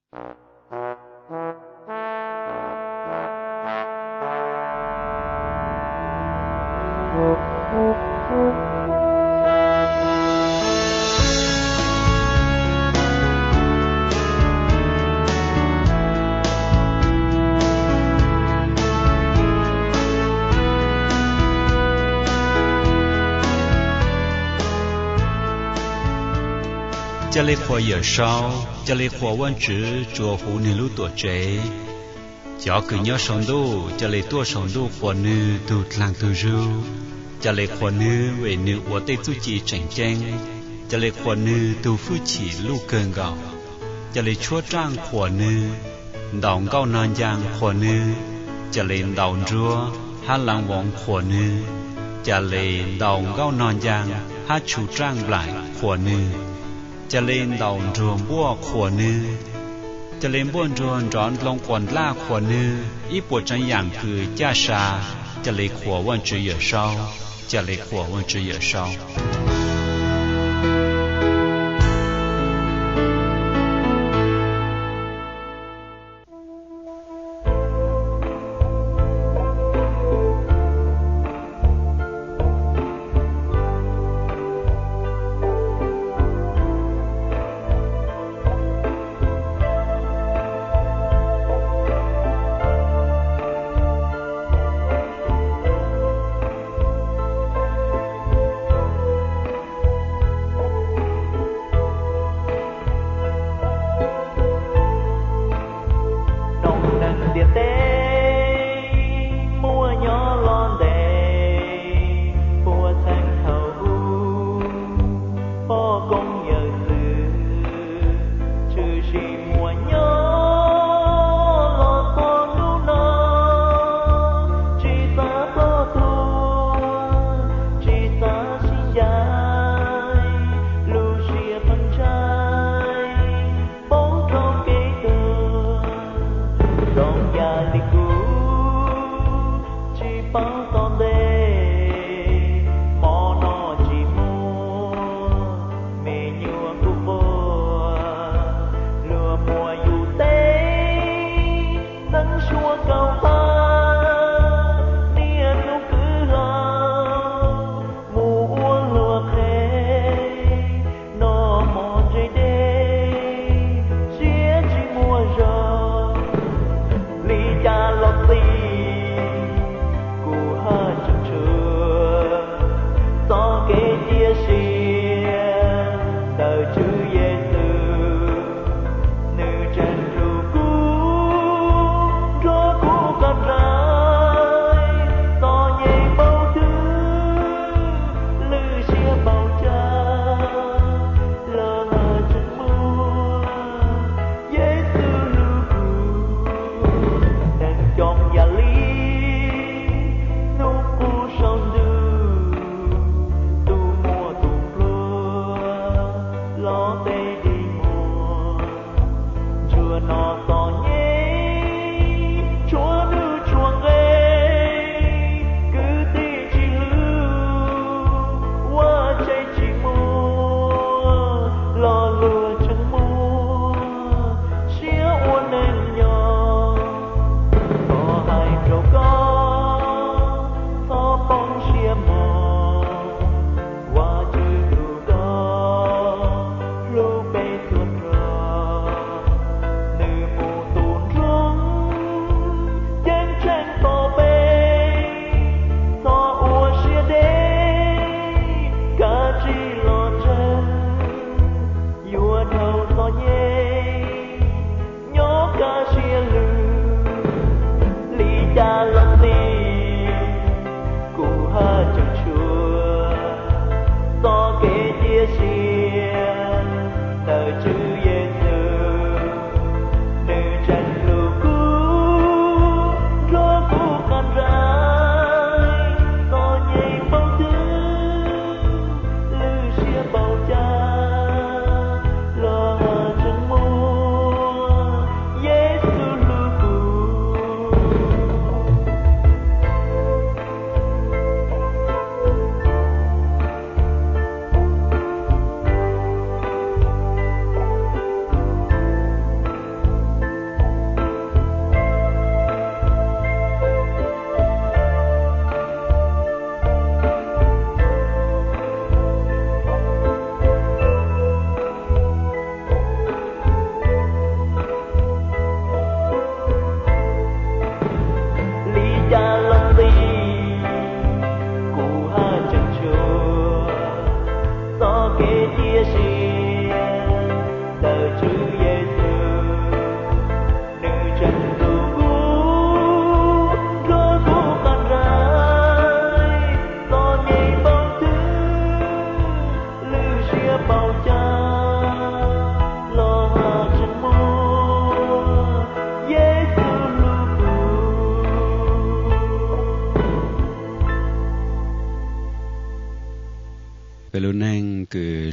Ca le qhuas Yawm Saub, ca le qhuas Vaajtswv tsuas huv nwg lub Tuamtsev. Cov kws nyob sau ntuj, ca le tuaj sau ntuj qhuas nwg tug dlaag tug zug, ca le qhuas nwg vim nwg ua tej txuj ci tseem ceeb, ca le qhuas nwg tug fwj chim luj kawg nkaus, ca le tshuab raaj qhuas nwg, ntaus nkauj nog ncaa qhuas nwg, ca le ntaus nruab hab laav voov qhuas nwg, ca le ntaus nkauj nog ncaa hab tshu raaj nplaim qhuas nwg, ca le ntaus nruag npuaj qhuas nwg, ca le npuaj nruag nrov ndloo quas nlaj qhuas nwg, ib puas tsav yaam kws caj sa, ca le qhuas Vaajtswv Yawm Saub, ca le qhuas Vaajtswv Yawm Saub.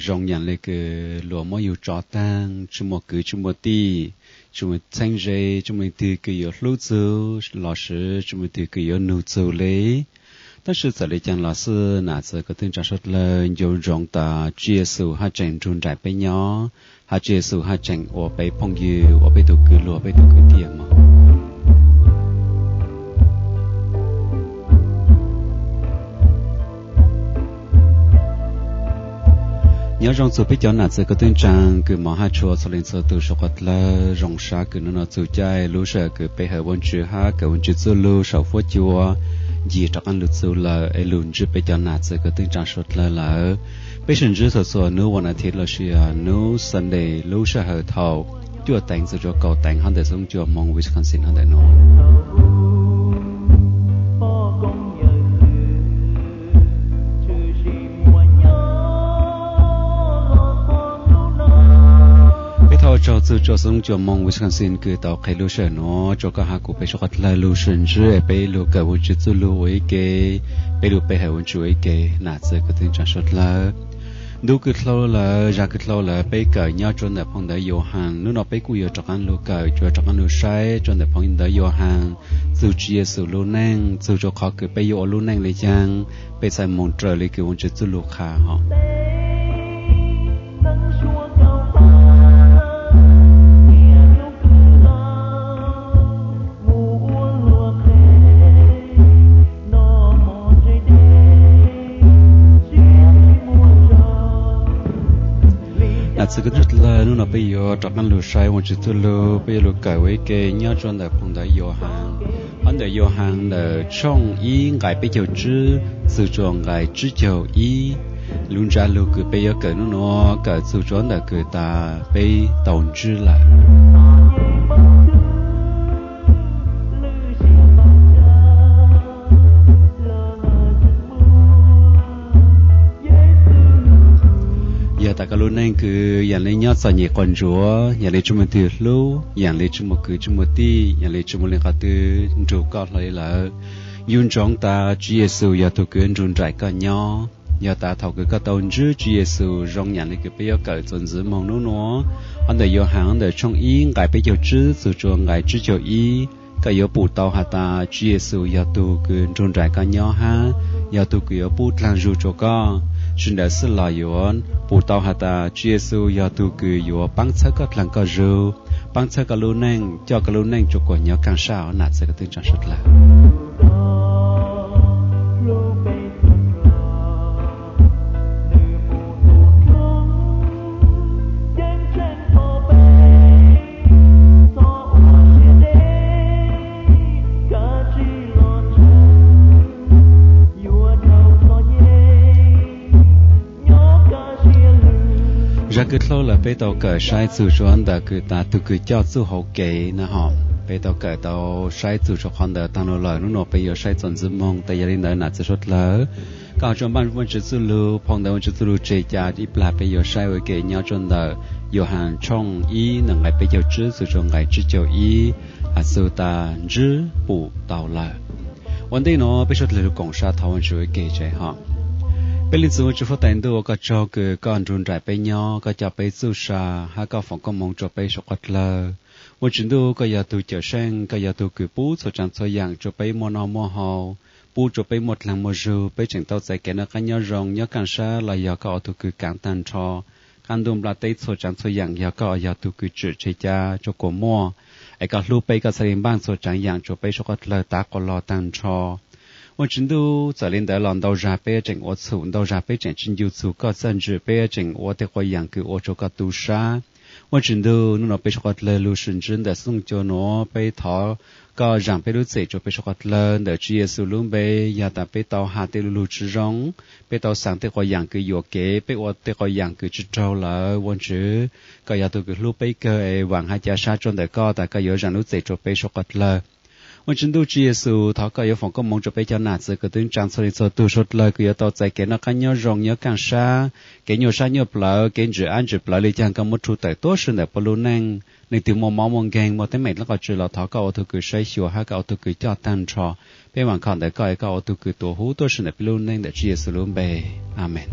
zoo yam li kws luag muab yug tso taag, tsi muaj kwv tsi muaj tij, tsi muaj txheeb ze, tsi muaj leej twg kws yuav hlub txug lossis tsi muaj leej twg kws yuav nug txug le. Tab sis txawm li caag los xwb, nam txiv kwv tij neej tsaa suav dlawg, nco ntsoov tas Tswv Yexus haj tseem nrug nraim peb nyob, hab Tswv Yexus haj tseem ua peb phooj ywg, ua peb tug kwv luag, peb tug kwv tij moog. Nyob zoo txug peb cov nam txiv kwv tij neej tsaa kws mog hab tshua txhua leej txhua tug suav dlawg, zoo sab kws nub nua txug caij lub sij hawm kws peb hawm Vaajtswv hab kawm Vaajtswv txuj lug saum fuab cua ncig rov qaab lug txug lawm es lug ntsib peb cov nam txiv kwv tij neej tsaa suav dlawg lawm. Peb sim ntsib txhua txhua nub vas as thiv lossis nub Sunday lub sij hawm thaum cuaj teev txug rua kaum teev hov ntawm xoo cua moog Wisconsin hov ntawm nuav. Peb thov ua tsaug txug rua xoo cua moog Wisconsin kws tau qhia lub sij hawm nuav rua koj hab kuv peb suav dlawg lug sim ntsib es peb lug kawm Vaajtswv txuj lug ua ib ke, peb lug pe hawm Vaajtswv ua ib ke, nam txiv kwv tij neej tsaa suav dlawg. Ntu kws dlhau lawm, zag kws dlhau lawm peb kawm nyob rua ntawm phoo ntawv Yauhaas. Nub nua peb kuj yuav rov qaab lug kawm, yuav rov qaab lug saib rua ntawm phoo ntawv Yauhaas txug Tswv Yexus lub neej, txug rua qhov kws peb yuav ua lub neej le caag, peb txhaj moog raws le kws Vaajtswv txuj lug qha hov. Nam txiv kwv tij neej tsaa suav dlawg, nub nua peb yuav rov qaab lug saib Vaajtswv txuj lug, peb yuav lug kawm ua ib ke nyob rua ntawm phoo ntawv Yauhaas. Hov ntawm Yauhaas ntawm tshooj ib nqai peb caug tswb txug rua nqai tswb caug ib. Lub ntsab lug kws peb yuav kawm nub nua kawm txug rua ntawm kws tas peb tau ntsib lawm. Yog tas koj lub neej kws yaam le nyob txom nyem quas ntsuav, yaam le tsi muaj leej twg hlub, yaam le tsi muaj kwv tsi muaj tij, yaam le tsi muaj leej qhov twg nrug koj hlo le lawm, nco ntsoov tas Tswv Yexus yog tug kws nrug nraim koj nyob. Yog tas thaum kws koj tau ntsib Tswv Yexus zoo yaam le kws peb yuav kawm txuas ntxiv moog nub nua, hov ntawm Yauhaas ntawm tshooj ib nqai peb caug tswb txug rua nqai tswb caug ib, koj yuav pum tau has tas Tswv Yexus yog tug kws nrug nraim koj nyob hab yog tug kws yuav pub dlaag zug rua koj. Tsi ntawd xwb los yuav pum tau has tas Tswv Yexus yog tug kws yuav paab txhawb koj dlaag koj zug, paab txhawb koj lub neej, coj koj lub neej rua kuas nyob kaaj sab hov nam txiv kwv tij neej tsaa suav dlawg. Zag kws dlhau lawm peb tau kawm saib txug rua ntawm kws tas tug kws coj txuj hauv kev na hov. Peb tau kawm tau saib txug rua qhov ntawd taag lug lawm, nub nua peb yuav saib txuas ntxiv moog. Tas yog le ntawd nam txiv suav dlawg, koj ho tsuas npaj Vaajtswv txuj lug, phoo ntawv Vaajtswv txuj lug tseg ca ib plag peb yuav saib ua ke nyob rua ntawm Yauhaas tshooj ib ntawm nqai peb caug tswb txug rua nqai tswb caug ib, has txug tas ntsib pum tau lawm. Ua ntej nuav peb suav dlawg lug koom sab thov Vaajtswv ua ke tse hov. Peb Leej Txiv Vaajtswv huab tais Ntuj, ua koj tsaug kws koj nrug nraim peb nyob, koj coj peb txuj sa hab koj foom koob moov rua peb suav dlawg. Vaajtswv Ntuj, koj yog tug Cawmseej, koj yog tug kws pub txhua tsaav txhua yaam rua peb muaj noj muaj haus, pub rua peb muaj dlaag muaj zug, peb tseem tau txais kev noj qab nyob zoo nyob kaaj sab los yog koj ua tug kws kaav taag nrho. Qaab ntuj nplaj teb txhua tsaav txhua yaam yog koj yog tug kws tsim tseg ca rua kuas muaj, es koj hlub peb koj txhaj le npaaj txhua tsaav yaam rua peb suav dlawg tav quas lug taag nrho. Vaajtswv Ntuj, txawm le ntawd los ntau zag peb tseem ua txhum, ntau zag peb tseem tsi ncu txug koj txhaj ntswm, peb tseem ua tej quas yaam kws ua rua koj tu sab. Vaajtswv Ntuj, nub nua peb suav dlawg lug sim ntsib ntawm xoo cua nuav, peb thov koj zaam peb lub txim rua peb suav dlawg ntawm Tswv Yexus lub npe. Yog tas peb tau has tej lu lug tsi zoo, peb tau xaav tej quas yaam kws yuam kev, peb ua tej quas yaam kws tsi raug lawm, Vaajtswv, koj yog tug kws hlub peb kawg es vaam hab ca sab rua ntawm koj tas koj yuav zaam lub txim rua peb suav dlawg. Vaajtswv Ntuj Tswv Yexus, thov koj yuav foom koob moov rua peb cov nam txiv kwv tij neej tsaa txhua leej txhua tug suav dlawg kws yuav tau txais kev noj qab nyob zoo nyob kaaj sab, kev nyuaj sab nyuaj plawv, kev ntsim ab ntsim plawv le caag koj muab rhu tawm tuab si ntawm puab lub neej. Leej twg muaj mob muaj nkeeg muaj teeb meem dlaab qhov tsi los thov koj ua tug kws saib xyuas hab koj ua tug kws coj taag nrho. Peb vaam khom ntawm koj es koj ua tug kws tuav huv tuab si ntawm peb lub neej ntawm Tswv Yexus lub npe. Amees.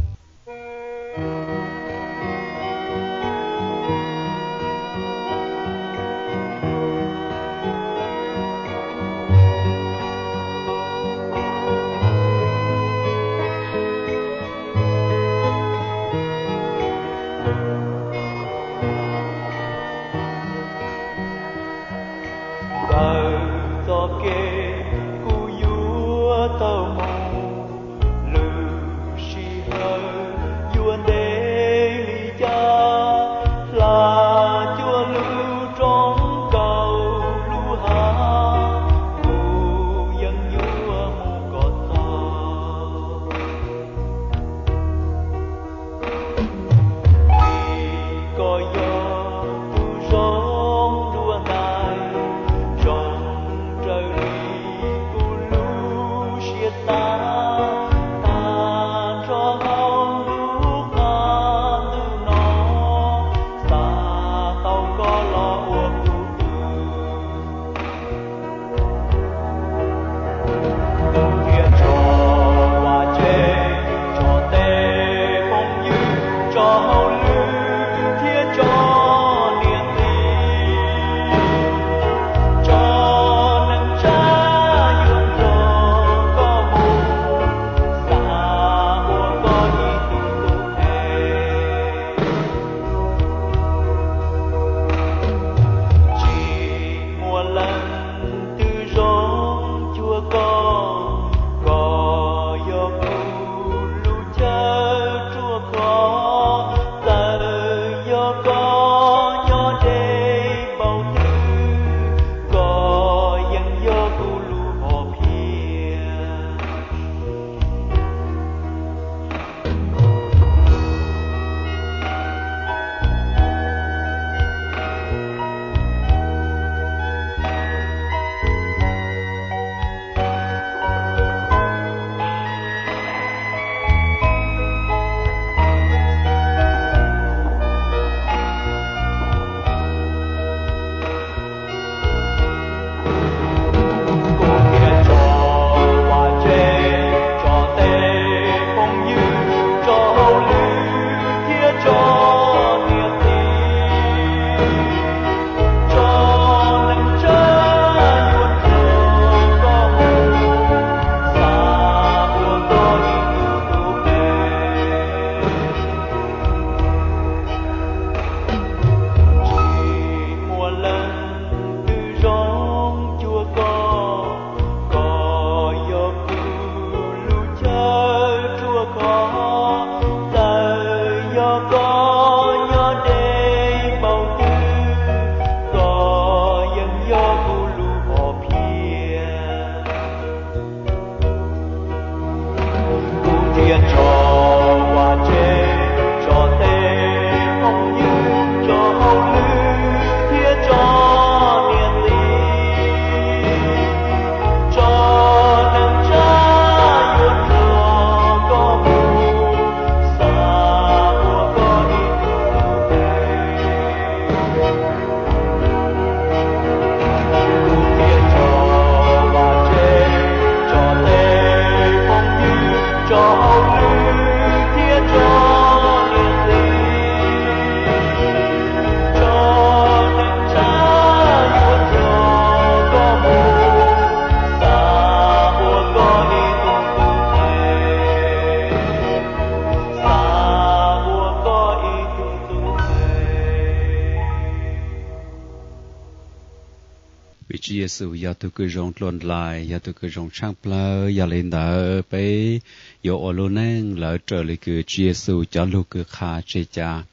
Vim Tswv Yexus yog tus kws zoo dlua ndlais, yog tus kws zoo tshaaj plawg, yog li ntawd peb yuav ua lub neej lawv raws li kws Tswv Yexus cov lug kws qha tseg cas.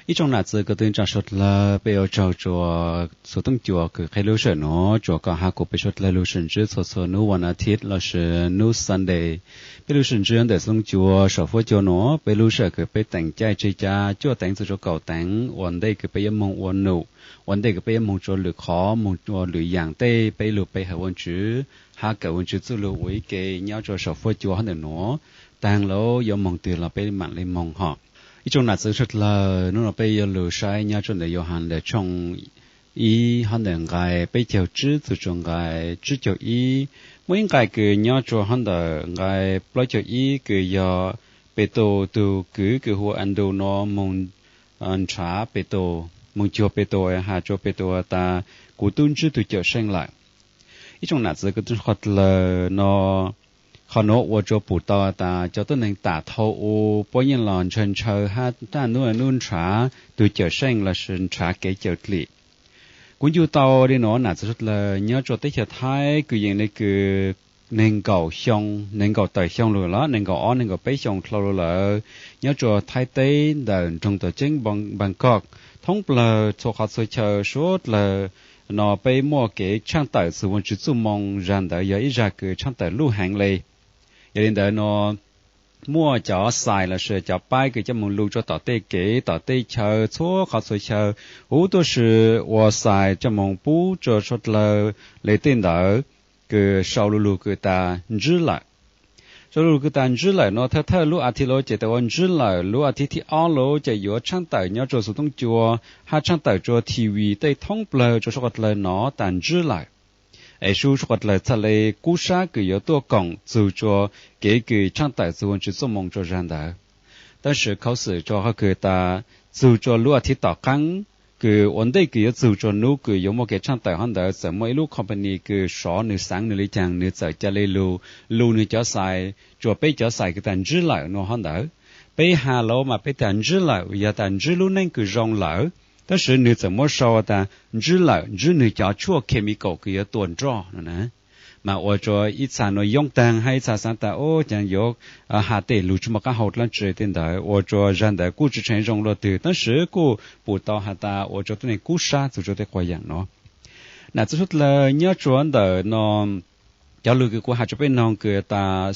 Ib tsoom nam txiv kwv tij neej tsa suav dlawg, peb ua tsaug rua xuv tooj cua kws qheb lub sij hawm nuav rua koj hab kuv peb suav dlawg lug sib ntsib txhua txhua nub vas as thiv lossis nub Sunday. Peb lug sib ntsib ntawm xuv tooj cua saum fuab cua nuav, peb lub sij hawm kws peb teem caij tseg ca cuaj teev txug rua kaum teev, ua ntej kws peb yuav moog ua num, ua ntej kws peb yuav moog rua lwm qhov, moog ua lwm yaam tej, peb lug pe hawm Vaajtswv hab kawm Vaajtswv txuj lug ua ib ke nyob rua saum fuab cua hab ntawm nuav. Taag lawm yuav moog twg los peb maam le moog hov. Ib tsoom nam txiv suav dlawg, nub nuav peb yuav lug saib nyob rua ntawm Yauhas ntawm tshooj ib hab ntawm nqai peb caug tsib txug rua nqai tsib caug ib. Muaj ib nqai kws nyob rua hab ntawm nqai plaub caug ib kws yog Petus tug kwv kws hu ua Andrew nuav moog nrhav Petus, moog cuag Petus has rua Petus has tas, kuv tub ntsib tug Cawmseej lawm. Ib tsoom nam txiv kwv tij suav dlawg, no qhov nuav ua rua pum tau tas cov tuab neeg tam thau u puab yeej los ntshaw ntshaw hab naj nub nub nrhav tug Cawmseej lossis nrhav kev cawm dlim. Kuv ncu tau li nuav nam txiv suav dlawg, nyob rua teb chaws Thaib kws yeej le kws neeg nkaum xyoo, neeg nkaum tawm xyoo lug los neeg nkaum ob neeg nkaum peb xyoo dlhau lug lawm, nyob rua Thaib teb ntawm nroog tuam ceeb Bangkok, thoob plawg txhua qhov txhua chaw suav dlawg, no peb muaj kev tshaaj tawm txug Vaajtswv txuj moo, zag ntawd yog ib zag kws tshaaj tawm luj heev le. Yog li ntawd no muaj cov xais lossis cov paib kws coj moog lug rua tom tej kev tom tej chaw txhua qhov txhua chaw, huv tuaj si ua xais coj moog pub rua suav dlawg le tej ntawd kws sau lu lug kws tas ntsib lawm. Sau lu lug kws tas ntsib lawm no thawj thawj lub as thiv lug ces tas ua ntsib lawm, lub as thiv thib ob lug ces yuav tshaaj tawm nyob rua xuv tooj cua hab tshaaj tawm rua TV tej thoob plawg rua suav dlawg no tas ntsib lawm. Es sub suav dlawg txhaj le kub sab kws yuav tuaj koom txug rua kev kws tshaaj tawm txug Vaajtswv txuj moo rua zag ntawd. Tab sis khuv xim rua qhov kws tas txug rua lub as thiv tom qaab, kws ua ntej kws yuav txug rua nub kws yuav muaj kev tshaaj tawm hov ntawd txawm muaj ib lub company kws sov nwg xaav nwg le caag nwg txawm ca le lug, lug nwg cov xais, rua peb cov xais kws tas ntsib lawm no hov ntawd. Peb has lawm mas peb tas ntsib lawm yog tas ntsib lub neej kws zoo lawm, tab sis nwg txawm muab sau tas ntsib lawm, ntsib nwg cov tshuaj chemical kws yuav tua nroj no na. Mas ua rua ib txha nuav yoob taag hab ib txha xaav tas ua caag yuav has tej lug tsi muaj qaab hau dlaab tsi tej ntawd, ua rua zag ntawd kuj tsi tshee zoo luaj twg tab sis kuj pum tau has tas ua rua tuab neeg kub sab txug rua tej quas yaam nuav. Nam txiv suav dlawg, nyob rua ntawm no cov lug kws kuv has rua peb noog kws tas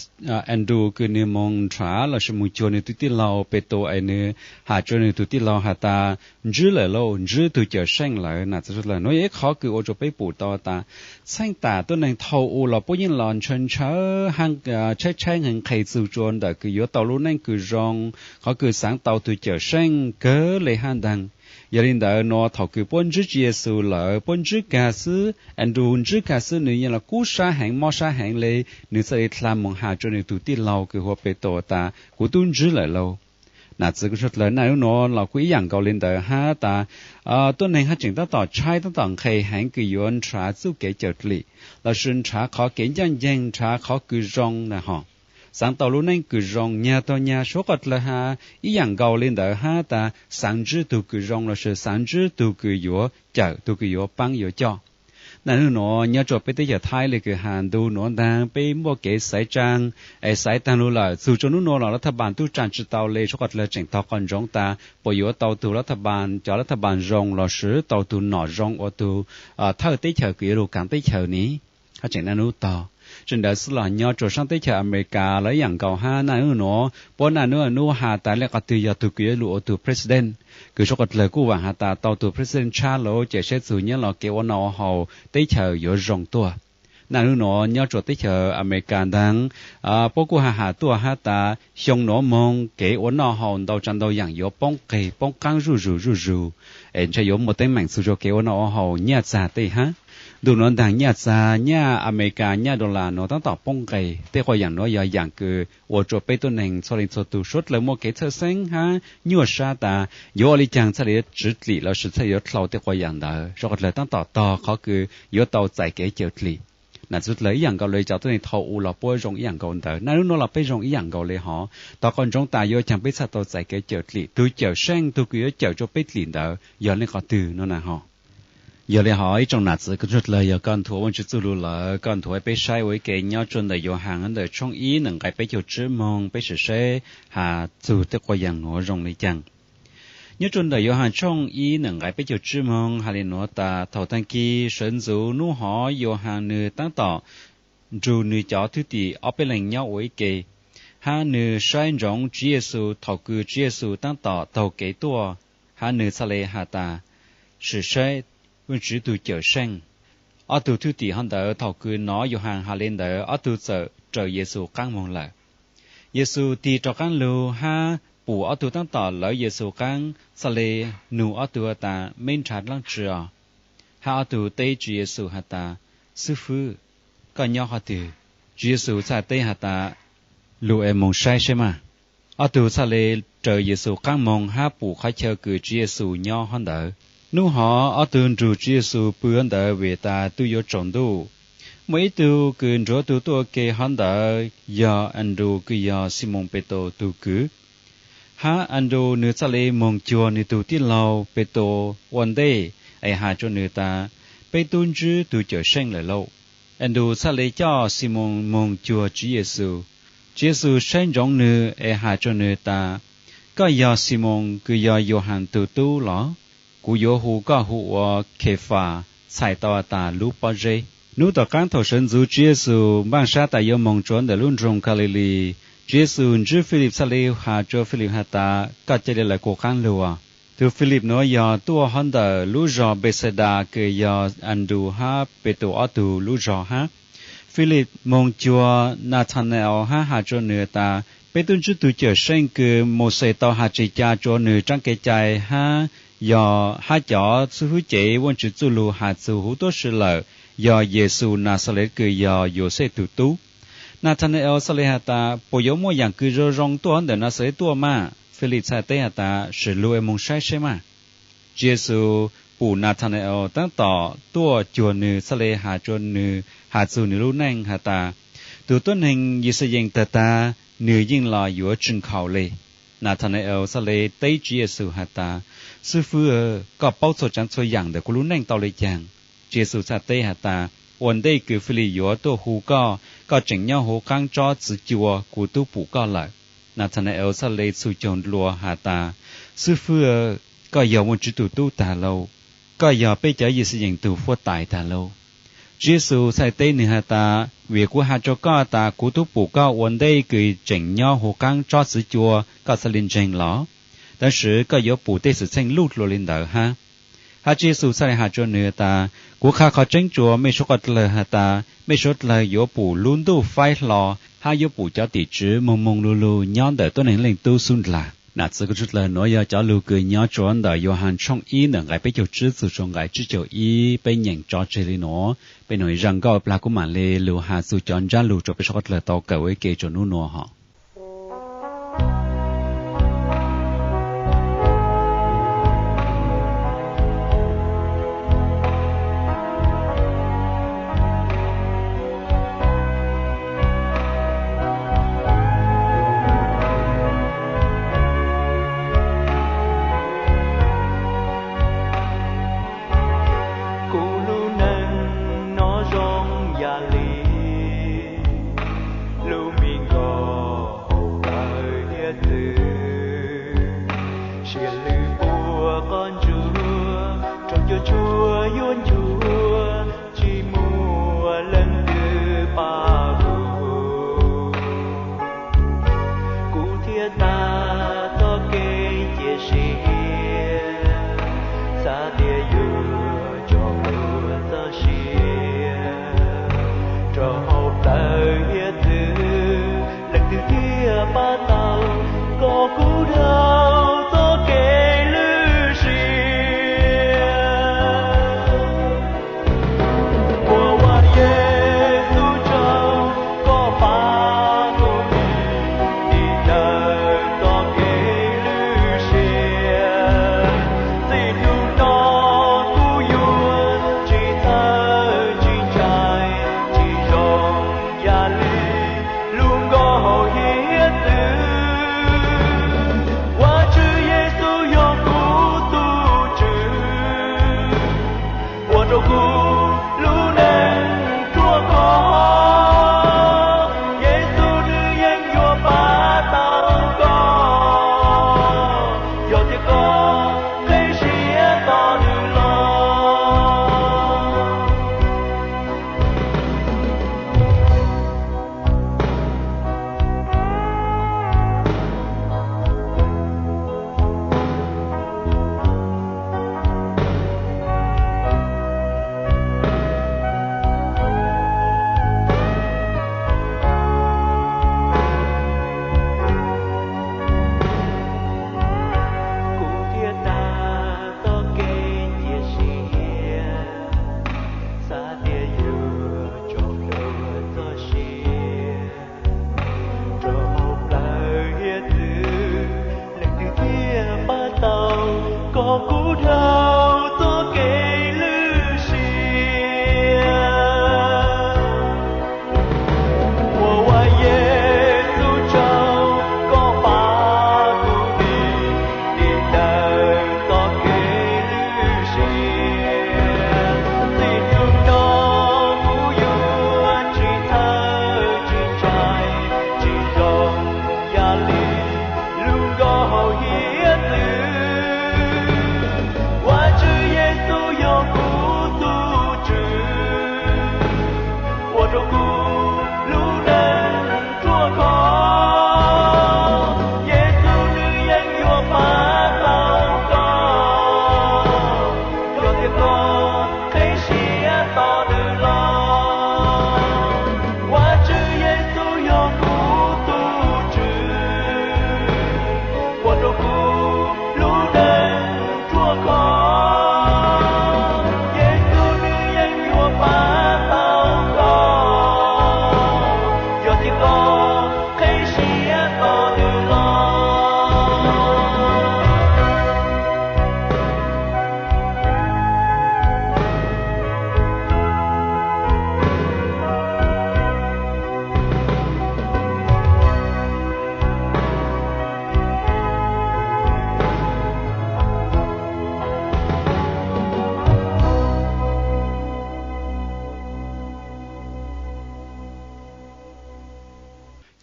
Andrew kws nwg moog nrhav lossis moog cuag nwg tug tij laug Petus es nwg has rua nwg tug tij laug has tas ntsib lawm lauj, ntsib tug Cawmseej lawm. Nam txiv suav dlawg, nuav yog ib qhov kws ua rua peb pum tau tas txheej tas tuab neeg thaum u los puab yeej los ntshaw ntshaw hab tshaib tshaib nqhis nqhis txug rua ntawm kws yuav tau lub neej kws zoo, qhov kws xaav tau tug Cawmseej kawg le hab ntaag. Yog li ntawd nuav thaum kws puab ntsib Tswv Yexus lawm puab ntsib kag xwb, Andrew ntsib kag xwb nwg yeej los kub sab heev mob sab heev le, nwg txhaj le dlha moog has rua nwg tug tij laug kws hu ua Petus tas kuv tub ntsib lawm lauj. Nam txiv kwv tij suav dlawg, naj nub nuav los kuj ib yaam nkaus le ntawd hab tas tuab neeg haj tseem tab tom tshaib tab tom nqhis heev kws yuav nrhav txuj kev cawm dlim lossis nrhav qhov kev ncaaj nceeg, nrhav qhov kws zoo na hov. Xaav tau lub neej kws zoo, nyag tog nyag suav dlawg has ib yaam nkaus le ntawd hab tas xaav ntsib tug kws zoo lossis xaav ntsib tug kws yuav cawm, tug kws yuav paab yuav coj. Naj nub nuav nyob rua peb teb chaws Thaib le kws has ntu nuav ntaag peb muaj kev xaiv tsaa, es xaiv taag lug lawm txug rua nub nuav los lab thaj npaas tub tsaa tsi tau le, suav dlawg tseem tog qhov ntsoov tas puas yuav tau tug lab thaj npaas, cov lab thaj npaas zoo lossis tau tug nom zoo ua tug thawj teb chaws kws yuav lug kaav teb chaws ne. Hab tseem naj nub tog. Tsi ntawd xwb los nyob rua saab teb chaws Amelikas los ib yaam nkaus hab naj nub nuav, puab naj nub nub has tas le qhov twg yog tug kws yuav lug ua tug president, kws suav dlawg kuj vaam has tas tau tug president tshab lawm ces saib txug nyob los kev ua noj ua haus teb chaws yuav zoo tuaj. Naj nub nuav nyob rua teb chaws Amelikas ntaag puab kuj has has tuaj hab tas xyoo nuav moog kev ua noj haus ntau tsaa ntau yaam yuav poob qeg poob qaab zuj zug zuj zug, es ntshe yuav muaj teeb meem txug rua kev ua noj ua haus nyaj txag tej hab. Ntu nuav ntaag nyaj txag, nyaj Amelikas, nyaj dollar nuav taab tom poob nqes. Tej quas yaam nuav yog yaam kws ua rua peb tuab neeg txhua leej txhua tug suav dlawg muaj kev txhawj xeeb hab nyuaj sab tas yuav ua le caag txhaj le yuav tsiv dlim lossis txhaj yuav dlhau tej quas yaam ntawd. Suav dlawg taab tom tog qhov kws yuav tau txais kev cawm dlim. Nam txiv dlawg, ib yaam nkaus le cov tuab neeg thaum u los puab zoo ib yaam nkaus ntawd, naj nub nuav los peb zoo ib yaam nkaus le hov. Tog qhov ntsoov tas yuav caag peb txhaj tau txais kev cawm dlim, tug cawm seej tug kws yuav cawm rua peb dlim ntawd yog leej qhov twg no na hov. Yog li hov ib tsoom nam txiv kwv tij dlawg, yog koj nthuav Vajtswv txuj lus lawm, koj nthuav peb saib ua ib ke nyob rua ntawm Yauhas ntawm tshooj ib ntawm nqai peb caug tsib moog, peb sim saib has txug tej quas yaam nuav zoo li caag. Nyob rua ntawm Yauhas tshooj ib ntawm nqai peb caug tsib moog has le nuav tas, thaum taag kis sawv ntxuv nub hov Yauhas nwg taab tom nrug nwg cov thwj tim ob peb leeg nyob ua ib ke, hab nwg saib ntsoov Tswv Yexus thaum kws Tswv Yexus taab tom taug kev tuaj, hab nwg txhaj le has tas, sim saib, Vajtswv tug Cawmseej. Ob tug thwj tim hov ntawd thaum kws nov Yauhas has le ntawd, ob tug txawm raws Yexus qaab moog lawm. Yexus tig rov qaab lug hab pum ob tug taab tom lawv Yexus qaab, txhaj le nug ob tug has tas, meb nrhav dlaab tsi os? Hab ob tug teb Tswv Yexus has tas, Xib fwb, koj nyob qhov twg? Tswv Yexus txhaj teb has tas, lug es moog saib seb mas. Ob tug txhaj le raws Yexus qaab moog hab pum qhov chaw kws Tswv Yexus nyob hov ntawd. Nub hov ob tug nrug Tswv Yexus pw hov ntawd vim tas twb yuav tsaus ntuj. Muaj ib tug kws nrug ob tug tuaj ua ke hov ntawd yog Andrus kws yog Ximoos Petus tug kwv. Hab Andrus nwg txhaj le moog cuag nwg tug tij laug Petus ua ntej es has rua nwg tas, peb tub ntsib tug Cawmseej lawm lauj. Andrus txhaj le coj Ximoos moog cuag Tswv Yexus. Tswv Yexus saib ntsoov nwg es has rua nwg tas, koj yog Ximoos kws yog Yauhas tug tub los? Kuv yuav hu koj hu ua Khefas, txhais tau has tas lub pob zeb. Nub tom qaab thaum sawv ntxuv Tswv Yexus npaaj sab tas yuav moog tsua ntawm lub nroog Kalilii, Tswv Yexus ntsib Filip txhaj le has rua Filip has tas, koj ca le lawv kuv qaab lug. Tug Filip nuav yog tuaj hov ntawm lub zog Npexedas kws yog Andrus hab Petus ob tug lub zog hab. Filip moog cuag Nathanaael hab has rua nwg tas, peb tub ntsib tug Cawmseej kws Mauxes tau has tseg ca rua nwg tsaab kev cai hab yog hab cov xib fwb cev Vajtswv txuj lug has txug huv tuab si lawm, yog Yexus Naxales kws yog Yauxej tug tub. Nathanaael txhaj le has tas, puas yuav muaj yaam kws zoo zoo tuaj hov ntawm Naxales tuaj mas? Filip txhaj teb has tas, sim lug es moog saib seb mas. Tswv Yexus pum Nathanaael taab tom tuaj cuag nwg txhaj le has rua nwg has txug nwg lub neej has tas, tug tuab neeg Yixayees tawg tag, nwg yeej los yuav tsi nkhaus le. Nathanaael txhaj le teb Tswv Yexus has tas, xib fwb, koj paub txhua tsaav txhua yaam ntawm kuv lub neej tau le caag. Tswv Yexus txhaj teb has tas, ua ntej kws Filip yuav tuaj hu koj, koj tseem nyob huv qaab tsob txwv cua, kuv tub pum koj lawm. Nathanaael txhaj le txhus caug dlua has tas, xib fwb, koj yog Vajtswv tug tub tag lauj. Koj yog peb cov Yixayees tug huab tais tag lauj. Tswv Yexus txhaj teb nwg has tas, vim kuv has rua koj tas kuv tub pum koj ua ntej kws tseem nyob huv qaab tsob txwv cua, koj txhaj le ntseeg los? Tab sis koj yuav pum tej xwm txheej luj dlua le ntawd hab. Hab Tswv Yexus txhaj le has rua nwg tas, kuv qha qhov tseeb rua mej suav dlawg has tas, mej suav dlawg yuav pum lub ntuj faib hlo, hab yuav pum cov tim tswv moog moog lug lug nyob ntawm tuab neeg Leej Tub xub ndlag. Nam txiv kwv tij dlawg, nuav yog cov lug kws nyob rua ntawm Yauhas tshooj ib ntawm nqai peb caug tsib txug rua nqai tsib caug ib, peb nyeem tso tseg le nuav. Peb nug zaj nkauj plag kuv mam le lug has txug cov ntsab lug rua peb suav dlawg tau kawm ua ib ke rua nub nuav hov. Kuv lub neej no zoo yam li lub me nkoj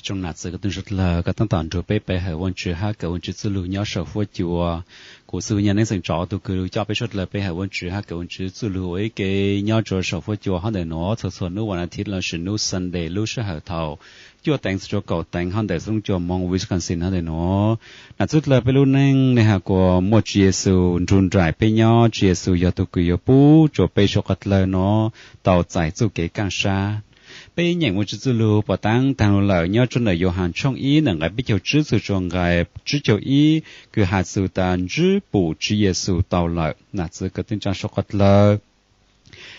Tsoom nam txiv kwv tij sawv dlawg, koj tab tom nrug peb pe hawm Vaajtswv hab kawm Vaajtswv txuj lug nyob sau huab cua. Kuv xwb yog Neej Xeem Tsov tug kws coj peb sawv dlawg pe hawm Vaajtswv hab kawm Vaajtswv txuj lug ua ib ke nyob rua sau huab cua hov ntawm nuav txhua txhua nub vas as thiv lossis nub Sunday lub sij hawm thaum cuaj teev txug rua kaum teev hov ntawm xov tooj cua moos Wisconsin hov ntawm nuav. Nam txiv sawv dlawg, peb lub neej le has kuas muaj Tswv Yexus nrug nraim peb nyob, Tswv Yexus yog tug kws yuav pub rua peb suav qhov dlawg nuav tau txais txuj kev kaaj sab. Peb nyeem Vaajtswv txuj lug puas taab taag lug lawm nyob rua ntawm Yauhas tshooj ib ntawm nqai peb caug tsib txug rua nqai tsib caug ib kws has txug tas ntsib pum Tswv Yexus tau lawm. Nam txiv kwv tij sawv dlawg,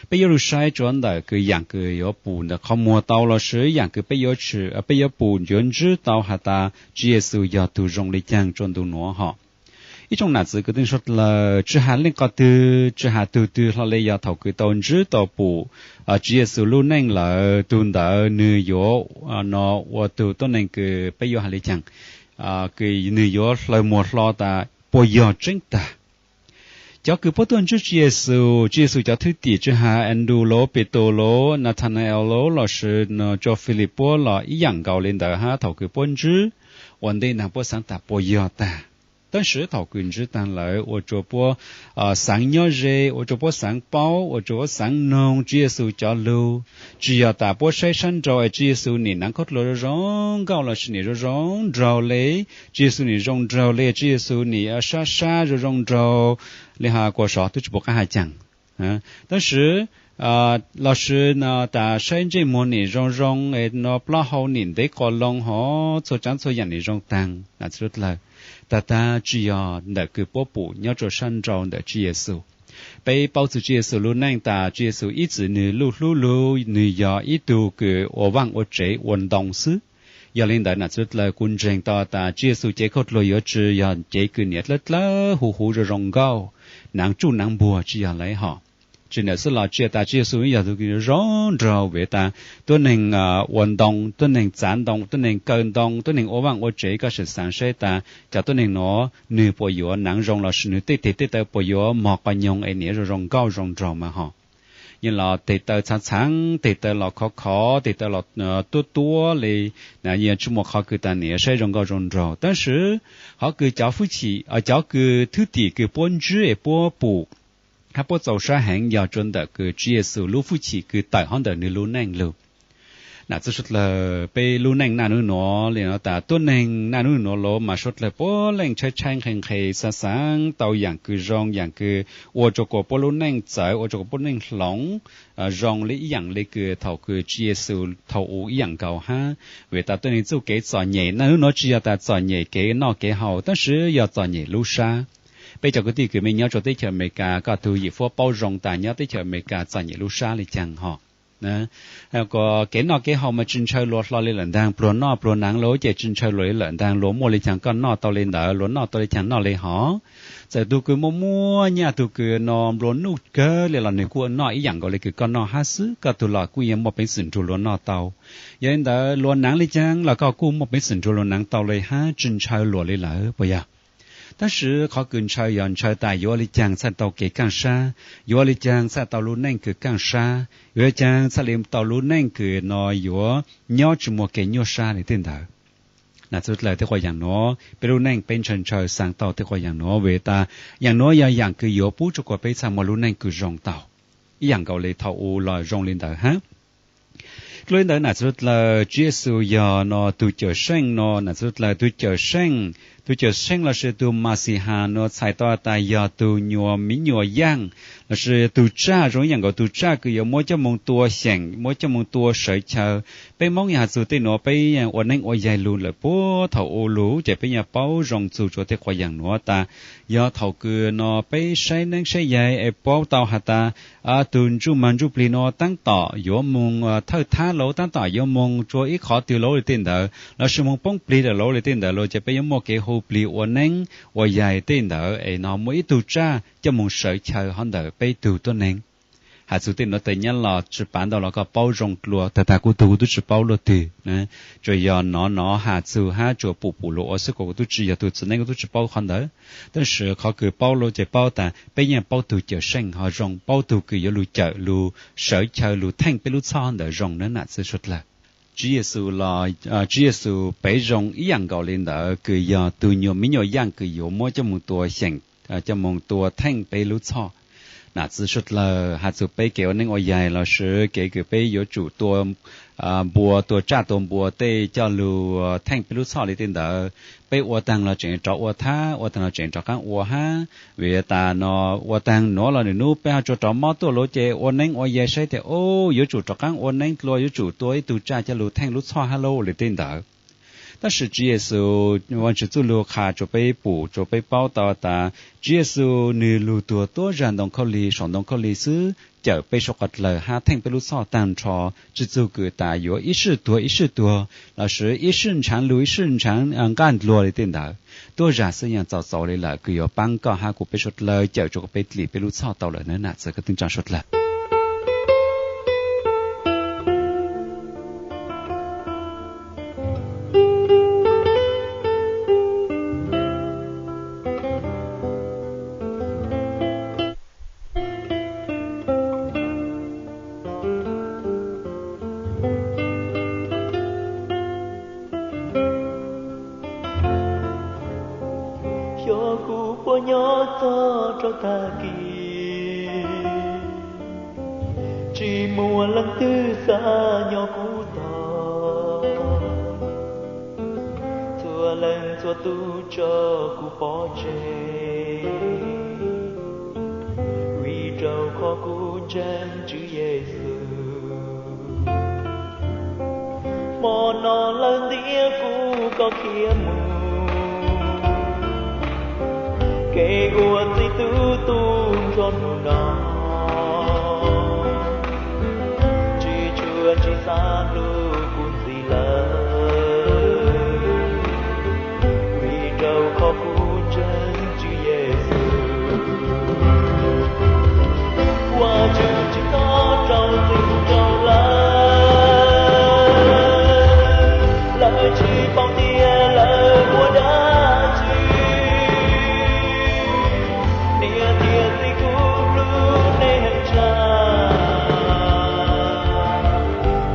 peb yuav lug saib rua ntawm kws yaam kws yuav pum ntawm qhov muag tau lossis yaam kws peb yuav pum yuav ntsib tau has tas Tswv Yexus yog tug zoo le caag rua ntu nuav hov. Ib tsoom nam txiv kwv tij sawv dlawg, tsi has leej qhov twg, tsi has tug twg hlo le, yog thaum kws tau ntsib tau pum Tswv Yexus lub neej lawm, tug ntawd nwg yuav no ua tug tuab neeg kws peb yuav has le caag, kws nwg yuav hlawv muag hlo tas puas yog tseeb tag. Cov kws puab tuaj ntsib Tswv Yexus, Tswv Yexus cov thwj tim tsi has Andrew lauj, Petus lauj, Nathanael lauj lossis rua Philip puab los ib yaam nkaus le ntawd hab, thaum kws puab ntsib ua ntej naag puab xaav tas puas yog tag. Tab sis thaum kws ntsib taag lawm ua rua puab xaav nyob ze, ua rua puab xaav paub, ua rua puab xaav noog Tswv Yexus cov lug. Tsi yog tas puab saib sab nrau es Tswv Yexus nim naav khaub dluag zoo zoo nkauj lossis nim zoo zoo nraug le, Tswv Yexus nim zoo nraug le, Tswv Yexus nim sab sab zoo zoo nraug le has kuas sov tub tsi pum qaab has caag. Tab sis lossis tas saib ntsej muag nim zoo zoo es no plaub hau nim ntev quas loo hov, txhua tsaav txhua yaam nim zoo taag. Nam txiv sawv dlawg, tag tag tsi yog ntawm kws puab pum nyob rua sab nrau ntawm Tswv Yexus. Peb paub txug Tswv Yexus lub neej tas Tswv Yexus ib txwm nwg luj hlub lug, nwg yog ib tug kws ua vaaj ua tsev ua ntoo xwb. Yog le ntawd nam txiv sawv dlawg, kuv ntseeg tau tas Tswv Yexus cev khaub dluag yuav tsi yog cev kws niam dlawb dlawb huv huv zoo zoo nkauj, naav tsuj naav npuag tsi yog le hov. Tsi ntawd xwb los tsi yog tas Tswv Yexus yog tug kws zoo nraug vim tas tuab neeg ua ntoo, tuab neeg txav ntoo, tuab neeg kaw ntoo, tuab neeg ua vaaj ua tsev, koj sim xaav saib tas cov tuab neeg nuav nwg puas yuav naav zoo lossis nwg tej teg tej taw puas yuav mog qhov nyoog es nim zoo zoo nkauj zoo nraug mas hov. Yog los teg taw txhaav txhaav, teg taw los khov khov, teg taw los tuab tuab le, yog tsi muaj qhov kws tas nim saib zoo nkauj zoo nraug. Tab sis qhov kws cov fwj chim, cov kws thwj tim kws puab ntsib es puab pum hab puab txaus sab heev yog rua ntawm kws Tswv Yexus lub fwj chim kws tawm hov ntawm nwg lub neej lug. Nam txiv sawv dlawg, peb lub neej naj nub nuav le no tas tuab neeg naj nub nuav los mas sawv dlawg puab leej tshaib tshaib nqhis nqhis xaav xaav tau yaam kws zoo, yaam kws ua rua kuas puab lub neej txawv, ua rua kuas puab neej hloov zoo le ib yaam le kws thaum kws Tswv Yexus thaum u ib yaam nkaus hab. Vim tas tuab neeg txuj kev txom nyem naj nub nuav tsi yog tas txom nyem kev noj kev haus, tab sis yog txom nyem lub sab. Peb cov kwv tij kws mej nyob rua teb chaws Amelikas, koj tug yim fuab paub zoo tas nyob teb chaws Amelikas txom nyem lub sab le caag hov. Kev noj kev haus mas tsi ntshaw luas hlo le lawm ntaag, pluag noj pluag naav lawm ces tsi ntshaw luas le lawm ntaag, luas muaj le caag koj noj tau le ntawd, luas noj tau le caag noj le hov. Txawm tug kws muaj muaj nyaj, tug kws no nplua nuj kawg le los nwg kuj noj ib yaam nkaus le kws koj noj hab xwb, koj tug los kuj yeej muaj peev xwm nrug luas noj tau. Yog le ntawd luas naav le caag los koj kuj muaj peev xwm nrug luas naav tau le hab, tsi ntshaw luas le lawm puas yog? Tab sis qhov kws ntshaw yog ntshaw tas yuav ua le caag txhaj tau kev kaaj sab, yuav ua le caag txhaj tau lub neej kws kaaj sab, yuav ua le caag txhaj le tau lub neej kws no yuav nyob tsi muaj kev nyuaj sab le tej ntawd. Nam txiv sawv dlawg, tej qhov yaam nuav peb lub neej peb ntshaw ntshaw xaav tau tej qhov yaam nuav vim tas yaam nuav yog yaam kws yuav pub rua kuas peb txhaj muaj lub neej kws zoo tau ib yaam nkaus le thaum u los zoo le ntawd hab. Dlua le ntawd nam txiv sawv dlawg, Tswv Yexus yog no tug cawm seej no nam txiv sawv dlawg, tug cawm seej, tug cawm seej lossis tug Mas Xis Has no txhais tau tas yog tug nyuas miv nyuas yaaj lossis tug tsaj, zoo ib yaam nkaus tug tsaj kws yuav muab coj moog tua xyeem, muab coj moog tua sawv chaw. Peb Moob yog has txug tej nuav peb yeej ua neeb ua yaig lug lawm puag thaum u lug ces peb yeej paub zoo txug rua tej qhov yaam nuav tas yog thaum kws no peb saib neeb saib yaig es paub tau has tas tug ntsuj mag ntsuj plig no taab tom yuav moog thawj thab lauj, taab tom yuav moog rua ib qhov twg lauj le tej ntawd lossis moog poob plig lawm lauj le tej ntawd lauj ces peb yuav muaj kev hu plig ua neeb ua yaig tej ntawd es no muaj ib tug tsaj coj moog sawv chaw hov ntawm peb tug tuab neeg. Has txug tej nuav tas nyob los tsi pav ntau los koj paub zoo dlua, tag tag kuv tug kuv tub tsi paub luaj twg, tsuas yog nov nov has txug hab tsuas pum pum luas ua xwb, kuv tub tsi yog tug txiv neeb kuv tub tsi paub qhov ntawd. Tab sis qhov kws paub lauj ces paub tas peb yeej paub tug cawm seej ho zoo, paub tug kws yuav lug cawm lug sawv chaw lug theej peb lub txhob ntawd zoo na nam txiv sawv dlawg. Tswv Yexus los, Tswv Yexus pem zoo ib yam nkaus li ntawd, kws yog tug nyuag me nyuam yaaj kws yuav muab coj moog tua xyeem, coj moog tua theej peb lub txhoj. Nam txiv suav dlawg has txug peb kev ua neeb ua yaig lossis kev kws peb yuav tsum tua npua, tua tsaj tua npua tej coj lug theej peb lub txhoj li tej ntawd, peb ua taag los tseem rov ua thab, ua taag los tseem rov qaab ua hab. Vim tas no ua taag nuav los nwg nub peb ho tsuas rov mob tuaj lawm ces ua neeb ua yaig saib tias, o, yuav tsum rov qaab ua neeb dlua, yuav tsum tua ib tug tsaj coj lug theej lub txhoj hab lauj li tej ntawd. Tab sis Tswv Yexus, Vaajtswv txuj lug qha rua peb pum, rua peb paub tau tas Tswv Yexus nwg lug tuag tuab zag ntoo khaub lig, saum ntoo khaub lig xwb, cawm peb suav dlawg hab theej peb lub txhoj taag nrho, tsi txug kws tas yuav ib sij tuag ib sij tuag lossis ib sij ntshaav lug ib sij ntshaav nqaj ndluag li tej ntawd. Tuab zag xwb yeej txaus txaus li lawm kws yuav paab koj hab kuv peb suav dlawg, cawm rua kuas peb dlim peb lub txhoj tau lawm nawb nam txiv kwv tij neej tsaa suav dlawg. Xyov kuv puas nyob txog rau tag kis, tsis muaj leej twg xav nyob kuv tog. Txhua leej txhua tug tso kuv pov tseg, vim rau qhov kuv ntseeg Tswv Yexus. Hmo no lawv ntiab kuv kom khiav mus, kev ua txiv tub tu nrho num no, tsis tshua tsis xav hlub kuv ntxiv lawm, vim rau qhov kuv ntseeg Tswv Yexus. Vajtswv tsis txhob rau txim rau lawv, lawv tsis paub tias lawv ua dab tsi. Niam thiab txiv kuv hlub nej heev tshaj,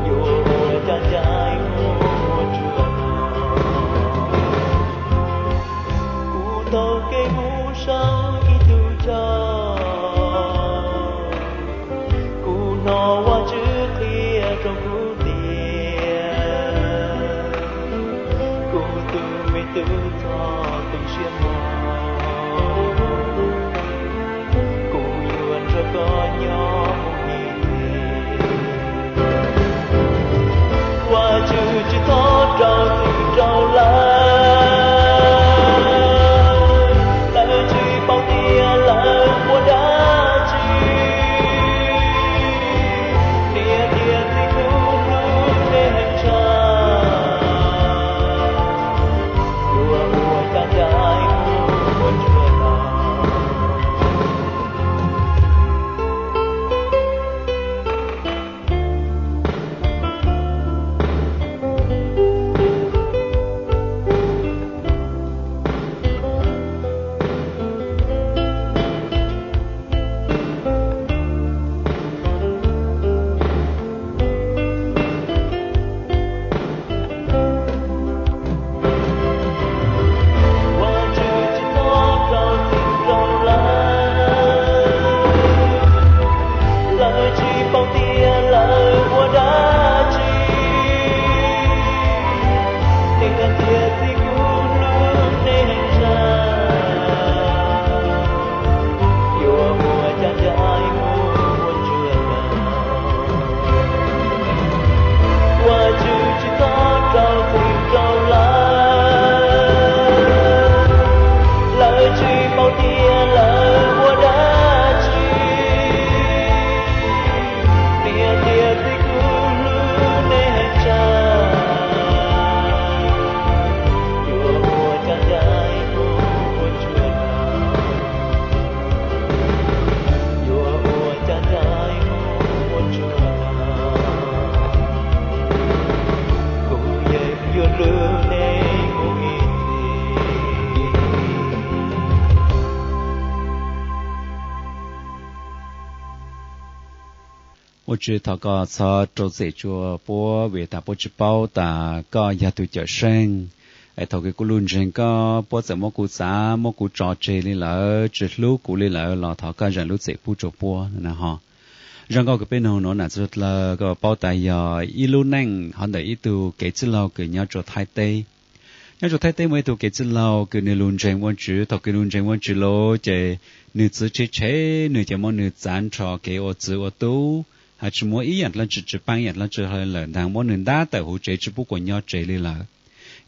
yuav ua cas ncaim kuv ua tsuag no. Kuv taug kev mus saum ib tug rog, kuv hnov Vajtswv qhia rau kuv tias, kuv tus me tub txhob tu siab mog, kuv yuav nrog koj nyob mus ib txhis. Vajtswv tsis txhob rau txim rau lawv, lawv tsis paub tias lawv ua dab tsi. Niam thiab txiv kuv hlub nej heev tshaj, yuav ua cas Ua tsi thov koj txhob rau txim rua puab vim tas puab tsi paub tas koj yog tug Cawmseej. Es thaum kws kuv lug ntseeg koj, puab txawm muab kuv txav muab kuv tso tseg li lawm, tsi hlub kuv li lawm los thov koj zeem lub txim pub rua puab na ho. Zaj nkauj kws peb noog nuav nam txiv suav dlawg, koj paub tas yog ib lub neej hov ntawm ib tug kev txwj laug kws nyob rua Thaib teb. Nyob rua Thaib teb muaj ib tug kev txwj laug kws nwg lug ntseeg Vaajtswv. Thaum kws lug ntseeg Vaajtswv lawm ces nwg txiv tshev tshev nwg ces muab nwg txav nrho kev ua txiv ua tub, has tsi muab ib yaam dlaab tsi, tsi paab ib yaam dlaab tsi lawm ntaag, muab nwg ntab tawm huv tsev tsi pub kuas nyob tsev li lawm.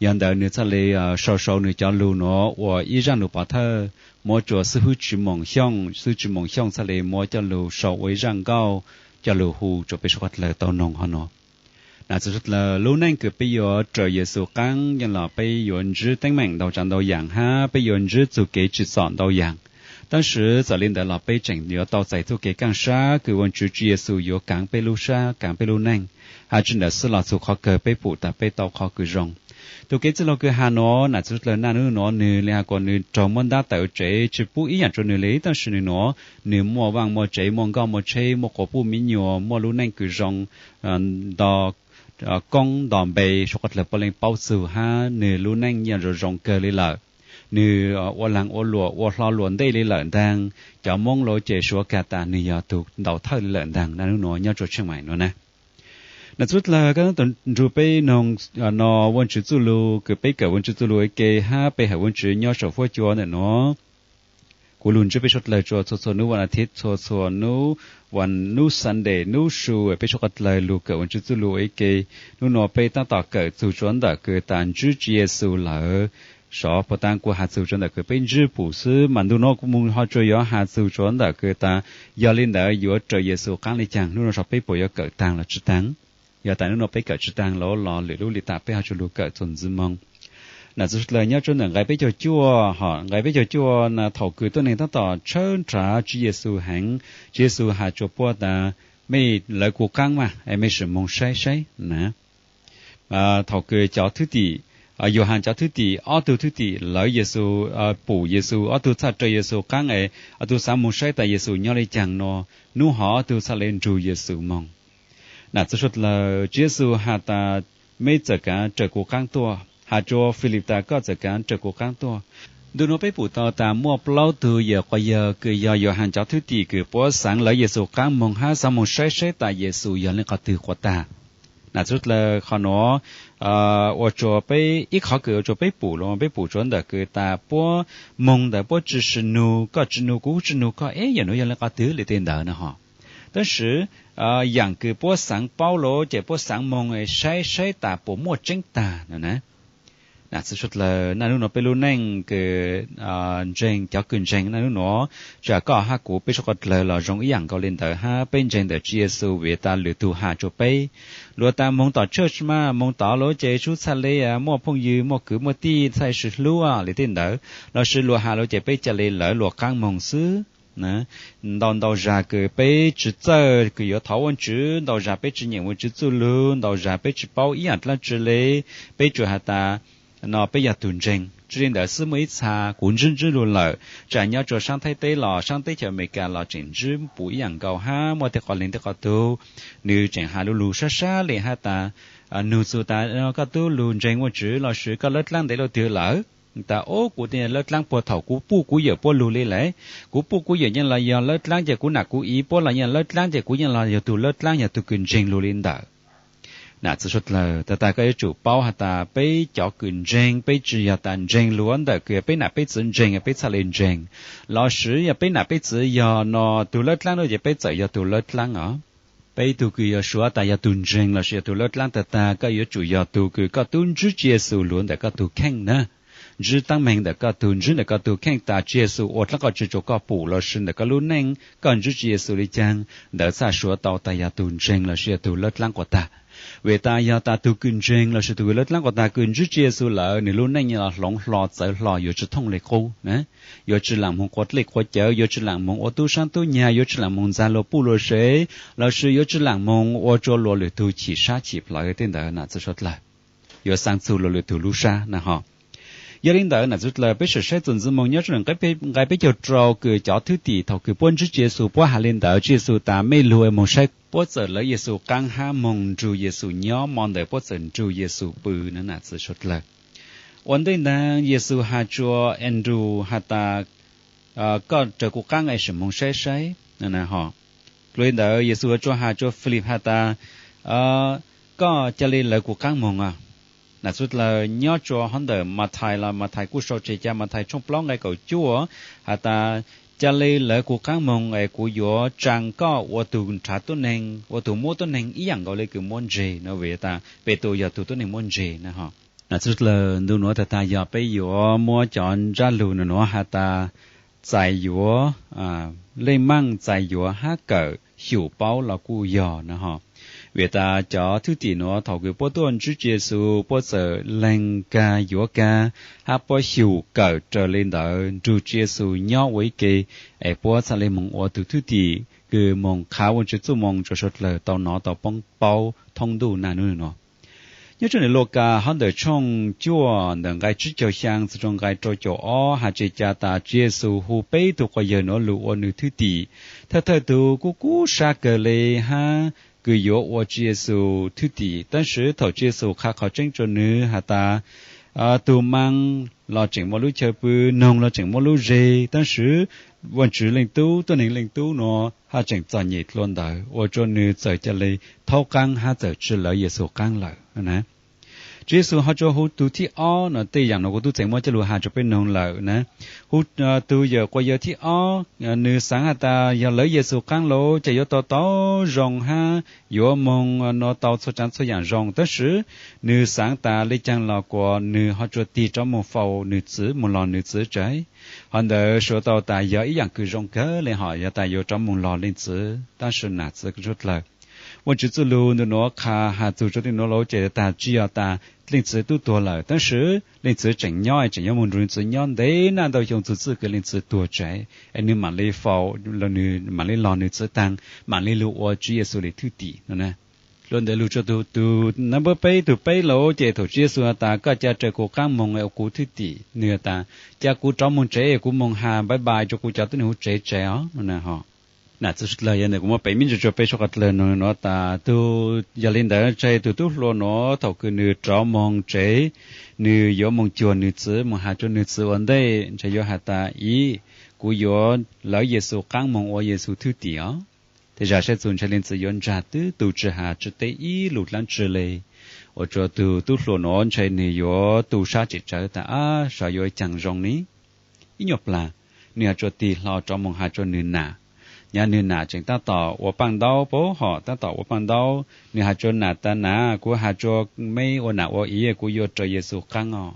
Yog ntawd nwg txhaj le sau sau nwg cov lug nuav ua ib zaaj lug pov thawj, muab rua xib hwb Tsis Moos Xyooj, xib hwb Tsis Moos Xyooj txhaj le muab coj lug sau ua ib zaaj nkauj coj lug hu rua peb suav dlawg tau noog hov nuav. Nam txiv suav dlawg, lub neej kws peb yuav raws Yexus qaab yeej los peb yuav ntsib teeb meem ntau tsaav ntau yaam hab peb yuav ntsib txuj kev tsim txom ntau yaam. Tab sis txawm li ntawd los peb tseem yuav tau txais txuj kev kaaj sab kws Vaajtswv Tswv Yexus yuav kaav peb lub sab kaav peb lub neej. Has tsi ntawd xwb los txug qhov kawg peb pum tas peb tau qhov kws zoo. Tug kev txwj laug kws has nuav nam txiv suav dlawg, naj nub nuav nwg le has kuas nwg raug muab ntab tawm tsev tsi pub ib yaam rua nwg le, tab sis nwg nuav nwg muaj vaaj muaj tsev, muaj nkoj muaj tsheb, muaj quas puj miv nyuas, muaj lub neej kws zoo, nto koob nto npe, suav dlawg puav leej paub txug hab nwg lub neej yeej zoo zoo kawg li lawm. Nwg ua laag ua luam ua hlo luam ntej li lawm ntaag. Cov Moob lawm ces suav kag tas nwg yog tug ntaus thawj li lawm ntaag, naj nub nuav nyob rua Tsheej Maim nuav na. Nam txiv suav dlawg, koj tau nrug peb noog no Vaajtswv txuj lug kws peb kawm Vaajtswv txuj lug ua ke hab pe hawm Vaajtswv nyob sau fuab cua ntawm nuav. Kuv lug ntsib peb suav dlawg rua txhua txhua nub vaas a thiv, txhua txhua nub vaas, nub Sunday, nub su peb suav dlawg lug kawm Vaajtswv txuj lug ua ke. Nub nuav peb taab tom kawm txug rua ntawm kws tas ntsib Tswv Yexus lawm. Sov puag ta kuv has txug rua ntawm kws peb ntsib pum xwb, mas ntu nuav kuv moog ho tsuas yuav has txug rua ntawm kws tas yog li ntawd yuav raws Yexus qaab le caag. Nub nuav sov peb puas yuav kawm taag los tsi taag? Yog tas nub nuav peb kawm tsi taag lawm los lwm lub le tas peb ho tsuas lug kawm txug ntxiv moog. Nam txiv suav dlawg, nyob rua ntawm nqai peb caug cuaj, nqai peb caug cuaj na, thaum kws tuab neeg taab tom tshawb nrhav Tswv Yexus heev, Tswv Yexus has rua puab tas, mej lawv kuv qaab mas, mej sim moog saib saib na. Thaum kws cov thwj tim, Yauhas cov thwj tim, ob tug thwj tim lawv Yexus, pum Yexus, ob tug txhaj raws Yexus qaab es ob tug xaav moog saib tas Yexus nyob le caag nuav, nub hov ob tug txhaj le nrug Yexus moog. Nam txiv suav dlawg, Tswv Yexus has tas, mej txawm kaav raws kuv qaab tuaj, has rua Filip tas koj txawm kaav raws kuv qaab tuaj. Ntu nuav peb pum tau tas muaj plaub tug yawm quas yawg kws yog Yauhas cov thwj tim kws puab xaav lawv Yexus qaab moog hab xaav moog saib saib tas Yexus yog leej qhov twg quas tag. Nam txiv suav dlawg, qhov nuav ua rua peb ib qhov kws ua rua peb pum los peb pum rua ntawm kws tas puab moog ntawd puab tsi nug koj tsi nug kuv kuv tsi nug koj, eb yawm nuav yog leej qhov twg le tej ntawd na ho. Tab sis yaam kws puab xaav paub lawm ces puab xaav moog saib saib tas puas muaj tseeb tag no na. Nam txiv suav dlawg, naj nub nuav peb lub neej kws ntseeg, cov kws ntseeg naj nub nuav, tsis has koj hab kuv, peb suav dlawg los zoo ib yaam nkaus le ntawd hab peb ntseeg ntawm Tswv Yexus vim tas lwm tug has rua peb. Luag tas moog tom church mas moog tod lawm ces sub txhaj le muaj phooj ywg muaj kwv muaj tij txhaj sis hlub le tej ntawd, lossis luag has lawm ces peb ca le lawv luag qaab moog xwb. Ntau ntau zag kws peb tsi txawj kws yuav thov Vaajtswv, ntau zag peb tsi nyeem Vaajtswv txuj lug, ntau zag peb tsi paub ib yaam dlaab tsi le, peb tsuas has tas no peb yog tug ntseeg. Tsi le ntawd xwb muaj ib txha kuv ntsib ntsib lug lawm, tsis has nyob rua saab Thaib teb los saab teb chaws Amelikas los tseem ntsib pum ib yaam nkaus hab muaj tej qhov leeg tej qhov tug, nws tseem has lu lug sab sab le hab tas, nug txug tas koj tub lug ntseeg Vaajtswv lossis koj lawb dlaab ntev luaj twg lawm? Tas ub, kuv tej lawb dlaab puag thaum kuv puj kuv yawm puab lug le lawm. Kuv puj kuv yawm yeej los yog lawb dlaab ces kuv nam kuv iv puab los yeej lawb dlaab ces kuv yeej los yog tug lawb dlaab yog tug kws ntseeg lug le ntawm. Nam txiv suav dlawg, tas tas koj yuav tsum paub has tas peb cov kws ntseeg peb tsi yog tas ntseeg lug ntawm kws peb nam peb txiv ntseeg peb txhaj le ntseeg, lossis yog peb nam peb txiv yog no tug lawb dlaab lawm ces peb txawm yog tug lawb dlaab os. Peb tug kws yuav suav tas yog tug ntseeg lossis yog tug lawb dlaab, tas tas koj yuav tsum yog tug kws koj tub ntsib Tswv Yexus lug ntawm koj tug kheej na. Ntsib teeb meem ntawm koj tug, ntsib ntawm koj tug kheej tas Tswv Yexus ua dlaab qhov tsi rua koj pum lossis ntawm koj lub neej koj ntsib Tswv Yexus le caag, ntawd txhaj suav tau tas yog tug ntseeg lossis yog tug lawb dlaab quas tag. Vim tas yog tas tug kws ntseeg lossis tug kws lawb dlaab quas tag kws ntsib Tswv Yexus lawm, nws lub neej yeej los hloov hlo txawv hlo, yuav tsi thooj le qub na. Yuav tsi laam moog quav dlej quav cawv, yuav tsi laam moog ua tub saab tub nyag, yuav tsi laam moog ntxag luag puj luag sev, lossis yuav tsi laam moog ua rua luag lwm tug chim sab chim plawv tej ntawd nam txiv suav dlawg. Yuav xaav txug luag lwm tug lub sab na ho. Yog li ntawd, nam txiv dlaws, peb sim saib txuas Ntxiv Moos nyob rau nqe peb caug rau kws cov thwj tim thaum kws puab ntsib Tswv Yexus puab has li ntawd, Tswv Yexus tas, mej lug es moog saib, puab txawm lawv Yexus qaab hab moog nrug Yexus nyob, mo ntawd puab txawm nrug Yexus pw na, nam txiv suav dlaws. Ua ntej ntawd Yexus has rua Andrew has tas, koj raws kuv qaab es sim moog saib saib. Dlua li ntawd Yexus yuav tsuas has rua Philip has tas, koj ca le lawv kuv qaab moog os. Nam txiv dlaws, nyob rua hov ntawm Mathais los Mathais kuj sau tseg ca, Mathais tshooj plaub nqe kaum cuaj has tas, ca le lawv kuv qaab moog es kuv yuav tsaa koj ua tug nrhav tuab neeg, ua tug muab tuab neeg ib yaam nkaus le kws muab ntseg no, vim tas Petus yog tug tuab neeg muab ntseg na. Nam txiv dlaws, ntu nuav tag tag yog peb yuav muab cov ntsab lug nuav has tas txais yuav, leej maaj txais yuav hab kawm xyum paub los kuj yog na ho. Vim tas cov thwj tim nuav thaum kws puab tuaj ntsib Tswv Yexus puab txawm leeg kag yuav kag hab puab xyum kawm raws li ntawd nrug Tswv Yexus nyob ua ib ke, es puab txhaj le moog ua tug thwj tim kws moog qha Vaajtswv txuj moo rua suav dlaws tau nov tau poob paub thoob ntuj naj nub nuav. Nyob rua nwg Lukas hov ntawm tshooj cuaj ntawm nqe tsib caug xyaa txug rua nqe rau caum ob has tseg ca tas Tswv Yexus hu peb tug quas yawg nuav lug ua nwg thwj tim. Thawj thawj tug kuj kub sab kawg le hab kws yuav ua Tswv Yexus thwj tim, tab sis thaum Tswv Yexus qha qhov tseeb rua nwg has tas, tug maa los tseem muaj lub chaw pw, noog los tseem muaj lub zeg, tab sis Vaajtswv Leej Tub, tuab neeg Leej Tub nuav haj tseem txom nyem dlua ntawd, ua rua nwg txawm ca le thaub qaab hab txawm tsi lawv Yexus qaab lawm. Tswv Yexus ho tsuas hu tug thib ob no, tej yaam nuav kuv tub txeev muab coj lug has rua peb noog lawm na. Hu tug yawm quas yawg thib ob, nwg xaav has tas yog lawv Yexus qaab lawm ces yuav tau tau zoo hab yuav moog nuav tau txhua tsaav txhua yaam zoo, tab sis nwg xaav tas le caag los kuas nwg ho tsuas tig rov moog faus nwg txiv, moog log nwg txiv tsev. Hov ntawd suav tau tas yog ib yaam kws zoo kawg le hom, yog tas yuav rov moog log leej txiv, tab sis nam txiv suav dlaws, Vaajtswv txuj lug ntu nuav qha has txug rua tej nuav lawm ces tas tsi yog tas leej txiv tub tuag lawm, tab sis leej txiv tseem nyob, tseem yuav moog nrug leej txiv nyob ntev naj ntau xyoo txug txij kws leej txiv tuag tsev es nwg maam le faus, nwg maam le log nwg txiv taag, maam le lug ua Tswv Yexus le thwj tim no. Dlua ntawd lug rua tug, tug nab npuab peb, tug peb lawm ces thaum Tswv Yexus has tas koj ca raws kuv qaab moog es ua kuv thwj tim, nwg has tas ca kuv rov moog tsev es kuv moog has npaiv npais rua kuv cov tuab neeg huv tsev tsev os no. Nam txiv suav dlaws, yog ntawm kuv muab pem miv ntsis rua peb suav dlaws noog nuav tas tug, yog li ntawd ntshe tug tub hluas nuav thaum kws nwg rov moog tsev, nwg yuav moog cuag nwg txiv, moog has rua nwg txiv ua ntej, ntshe yuav has tas, ib, kuv yuav lawv Yexus qaab moog ua Yexus thwj tim os. Tej zag saib txug ntshe leej txiv yuav ntsag twb tu tsi has tsi teb ib lus dlaab tsi le, ua rua tug tub hluas nuav ntshe nwg yuav tu sab tseem tsawv tas ab, xyov yuav caag zoo ne. Ib nyuag plag, nwg has rua tig hlo rov moog has rua nwg nam. Nyab nwg nam tseem tab tom ua paaj ntaub, paub hom tab tom ua paaj ntaub, nwg has rua nam tas, nam, kuv has rua meb ua nam ua ib, kuv yuav raws Yexus qaab os.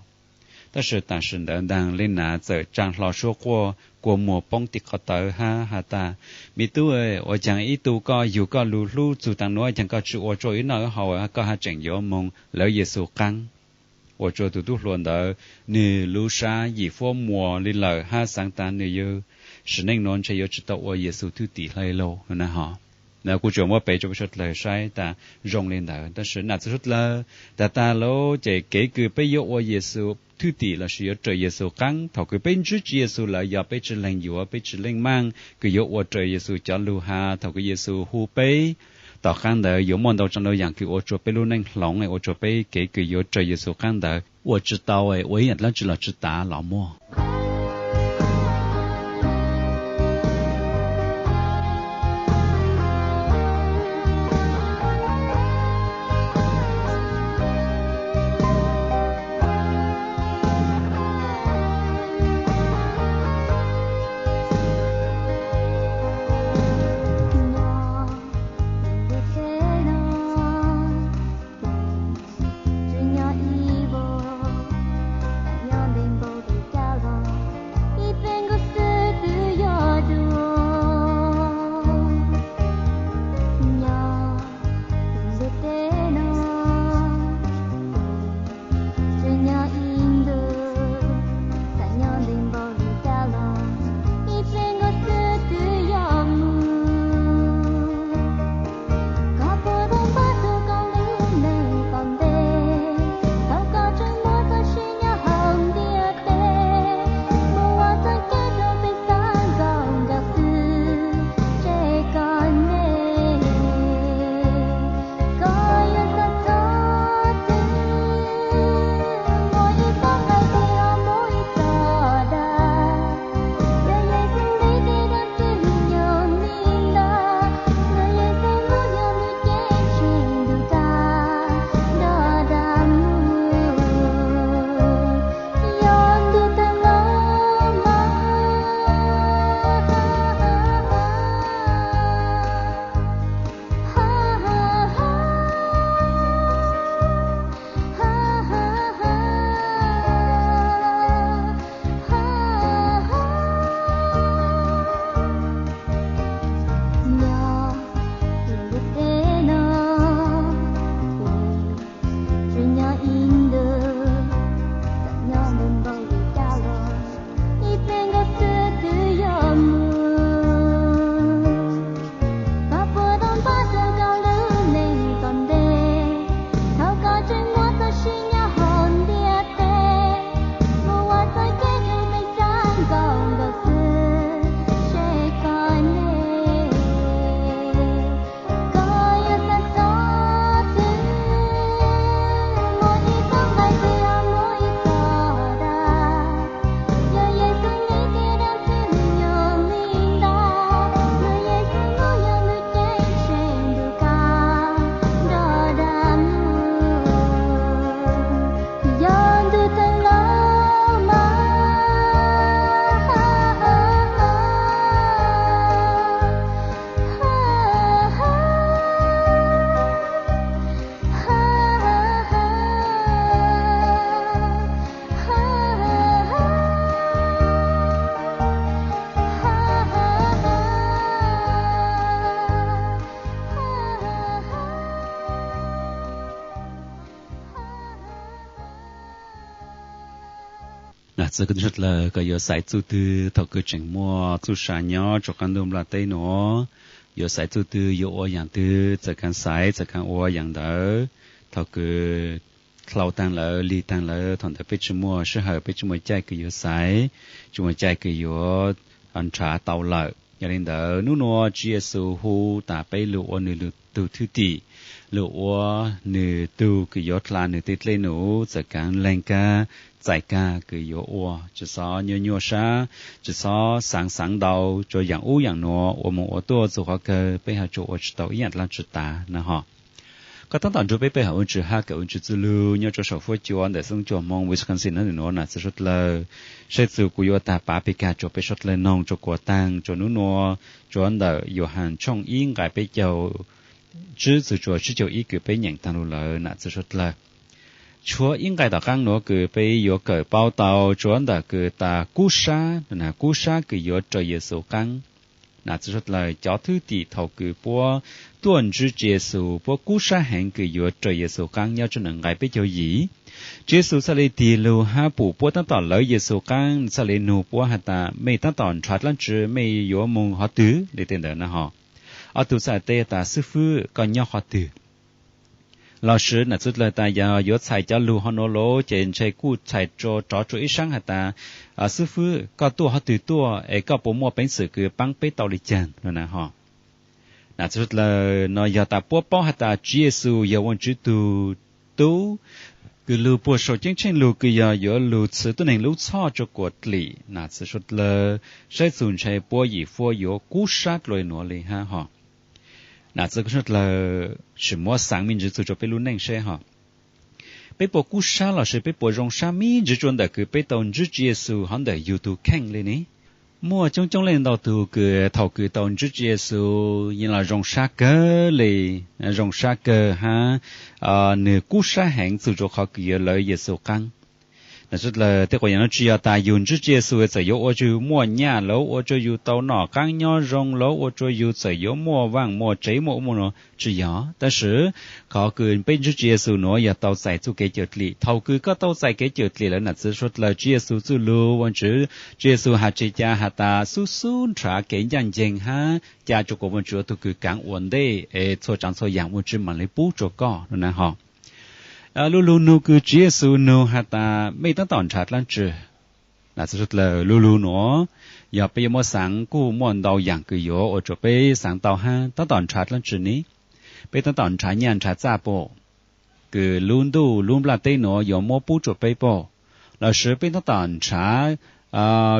Tab sis tam sim ntawd ntaag leej nam txawm tsaa hlo suab quaj kua muag poob tim qhov tawv hab has tas, me tub, ua caag ib tug koj yug koj lug hlub txug taag nuav caag koj tsi ua rua wb noj wb haus, koj haj tseem yuav moog lawv Yexus qaab. Ua rua tug tub hluas ntawd nwg lub sab yim fuab muas le lawm hab xaav tas nwg yog sim neej nuav ntshe yuav tsi tau ua Yexus thwj tim hlo lauj no na ho. Na kuv tsuas muab pem rua peb suav dlaws saib tas zoo le ntawd, tab sis nam txiv suav dlaws, tag tag lawm ces kev kws peb yuav ua Yexus thwj tim lossis yuav raws Yexus qaab thaum kws peb ntsib Tswv Yexus lawm yog peb tsi leeg yuav, peb tsi leej maaj kws yuav ua raws Yexus cov lug has thaum kws Yexus hu peb. Tom qaab ntawd yuav muaj ntau tsaam ntau yaam kws ua rua peb lub neej hloov, ua rua peb kev kws yuav raws Yexus qaab ntawd ua tsi tau, ua ib yaam dlaab tsi los tsi tav los muaj. Txhua tus sawv daws, koj yuav xaiv txuj twg thaum kws tseem muaj txuj sa nyob rua qaab ntuj nplaj teb nuav? Yuav xaiv txuj twg, yuav ua yaam twg, txawm kaav xaiv txawm kaav ua yaam ntawd. Thaum kws dlhau taag lawm, lig taag lawm, thaum ntawd peb tsi muaj sij hawm, peb tsi muaj caij kws yuav xaiv, tsi muaj caij kws yuav nrhav tau lawm. Yog le ntawd, nub nuav Tswv Yexus hu tas peb lug ua nwg lub tug thwj tim, lug ua nwg tug kws yuav dlha nwg tej dlej num, txawm kaav leeg kag, txais kag kws yuav ua. Tsi xob nyuaj nyuaj sab, tsi xob xaav xaav ntau rua yaam ub yaam nuav, ua moog ua tuaj txug qhov kawg peb ho tsuas ua tsi tau ib yaam dlaab tsi taag na hov. Koj taab tom nrug peb pe hawm Vaajtswv hab kawm Vaajtswv txuj lug nyob rua sau fuab cua ntawm xeev cua Hmoob Wisconsin nub nuav, nam txiv suav dlawg, saib txug kuv yuav taag pav peg kag rua peb suav dlawg noog rua kuas taag rua nub nuav. Tsuav ntawm Yauhas tshooj ib nqai peb caug, tswb txug rua tsib caug ib kws peb nyeem taag lug lawm, nam txiv suav dlawg. Tshuav ib nqai tom qaab nuav kws peb yuav kawm paub tau tsuav ntawm kws tas kub sab, kub sab kws yuav raws Yexus qaab. Nam txiv suav dlawg, cov thwj tim thaum kws puab tuaj ntsib Tswv Yexus, puab kub sab heev kws yuav raws Yexus qaab nyob rua nqai peb caug yim. Tswv Yexus txhaj le tig lug hab pum puab taab tom lawv Yexus qaab, txhaj le nug puab has tas, mej taab tom nrhav dlaab tsi, mej yuav moog qhov twg le tej ntawd na hov. Ob tug txhaj teb tas, xib fwb, koj nyob qhov twg? Lossis nam txiv suav dlawg tas, yog yuav txhais cov lug hov nuav lawm ces ntshe kuj txhais rov rua ib saab has tas, xib fwb, koj tuaj qhov twg tuaj es koj puas muaj peev xwm kws paab peb tau le caag no na hov. Nam txiv suav dlawg, no yog tas puab paub has tas Tswv Yexus yog Vaajtswv tug tub kws lug puag sau ceeb tsheej lug kws yog yuav lug txhwv tuab neeg lub txhoj rua kuas dlim, nam txiv suav dlawg, saib txug ntshe puab yim fuab yuav kub sab dlua nuav le hab hov. Nam txiv suav dlawg, sim muab xaav me ntsis txug rua peb lub neej seb hov, peb puas kub sab lossis peb puas zoo sab me ntsis rua ntawm kws peb tau ntsib Tswv Yexus hov ntawm yug tug kheej le ne? Muaj coob coob leej ntau tug kws thaum kws tau ntsib Tswv Yexus yeej los zoo sab kawg le, zoo sab kawg hab nwg kub sab heev txug rua qhov kws yuav lawv Yexus qaab. Nam txiv suav dlawg, tej qhov yam nuav tsi yog tas yug ntsib Tswv Yexus txawm yuav ua rua yug muaj nyaj, lawv ua rua yug tau noj qaab nyob zoo, lawv ua rua yug txawm yuav muaj vaaj muaj tsev muaj ub muaj nuav, tsi yog. Tab sis qhov kws peb ntsib Tswv Yexus nuav yog tau txais txuj kev cawm dlim. Thaum kws koj tau txais kev cawm dlim lawm nam txiv suav dlawg, Tswv Yexus txuj lug, Vaajtswv, Tswv Yexus has tseg ca has tas xub xub nrhav kev ncaaj nceeg hab ca rua kuas Vaajtswv tug kws kaav ua ntej es txhua tsaav txhua yaam Vaajtswv maam le pub rua koj no na hov. Lu lug nug kws Tswv Yexus nug has tas, mej taab tom nrhav dlaab tsi? Nam txiv suav dlawg, lu lug nuav, yog peb yuav muab xaav kuj muaj ntau yaam kws yuav ua rua peb xaav tau hab, taab tom nrhav dlaab tsi ne? Peb taab tom nrhav nyaj nrhav txaj pom kws lub ntuj lub nplaj teb nuav yuav muab pub rua peb pom, lossis peb taab tom nrhav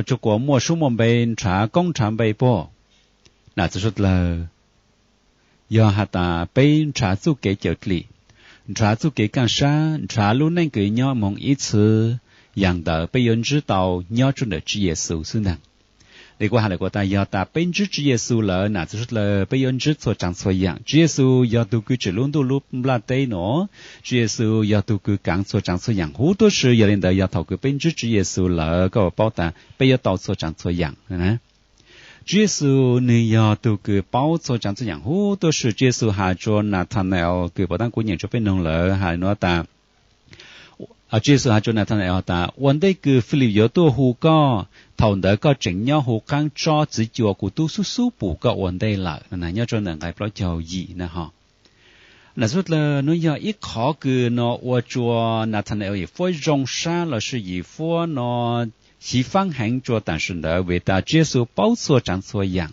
rua kuas muaj suab muaj npe, nrhav koob nrhav npe pom? Nam txiv suav dlawg, yog has tas peb nrhav txuj kev cawm dlim, nrhav txuj kev kaaj sab, nrhav lub neej kws nyob moog ib txhis, yaam ntawd peb yuav ntsib tau nyob rua ntawm Tswv Yexus xwb ntag. Le kuv has le kuas tas yog tas peb ntsib Tswv Yexus lawm nam txiv suav dlawg, peb yuav ntsib txhua tsaav txhua yaam. Tswv Yexus yog tug kws tswm lub ntuj lub nplaj teb nuav. Tswv Yexus yog tug kws kaav txhua tsaav txhua yaam huv tuab si. Yog le ntawd yog thaum kws peb ntsib Tswv Yexus lawm koj paub tas peb yuav tau txhua tsaav txhua yaam. Tswv Yexus nwg yog tug kws paub txhua tsaav txhua yaam huv tuab si. Tswv Yexus has rua Nathanael kws puag ta kuv nyeem rua peb noog lawm has le nuav tas, Tswv Yexus has rua Nathanael tas, ua ntej kws Filip yuav tuaj hu koj, thaum ntawd koj tseem nyob huv qaab tsob txiv cua, kuv tub xub xub pum koj ua ntej lawm. Nyob rua ntawm nqai plaub caug yim na hov. Nam txiv suav dlawg, nuav yog ib qhov kws no ua rua Nathanael yim fuab zoo sab lossis yim fuab no xyiv faab heev rua tam sim ntawd vim tas Tswv Yexus paub txhua tsaav txhua yaam.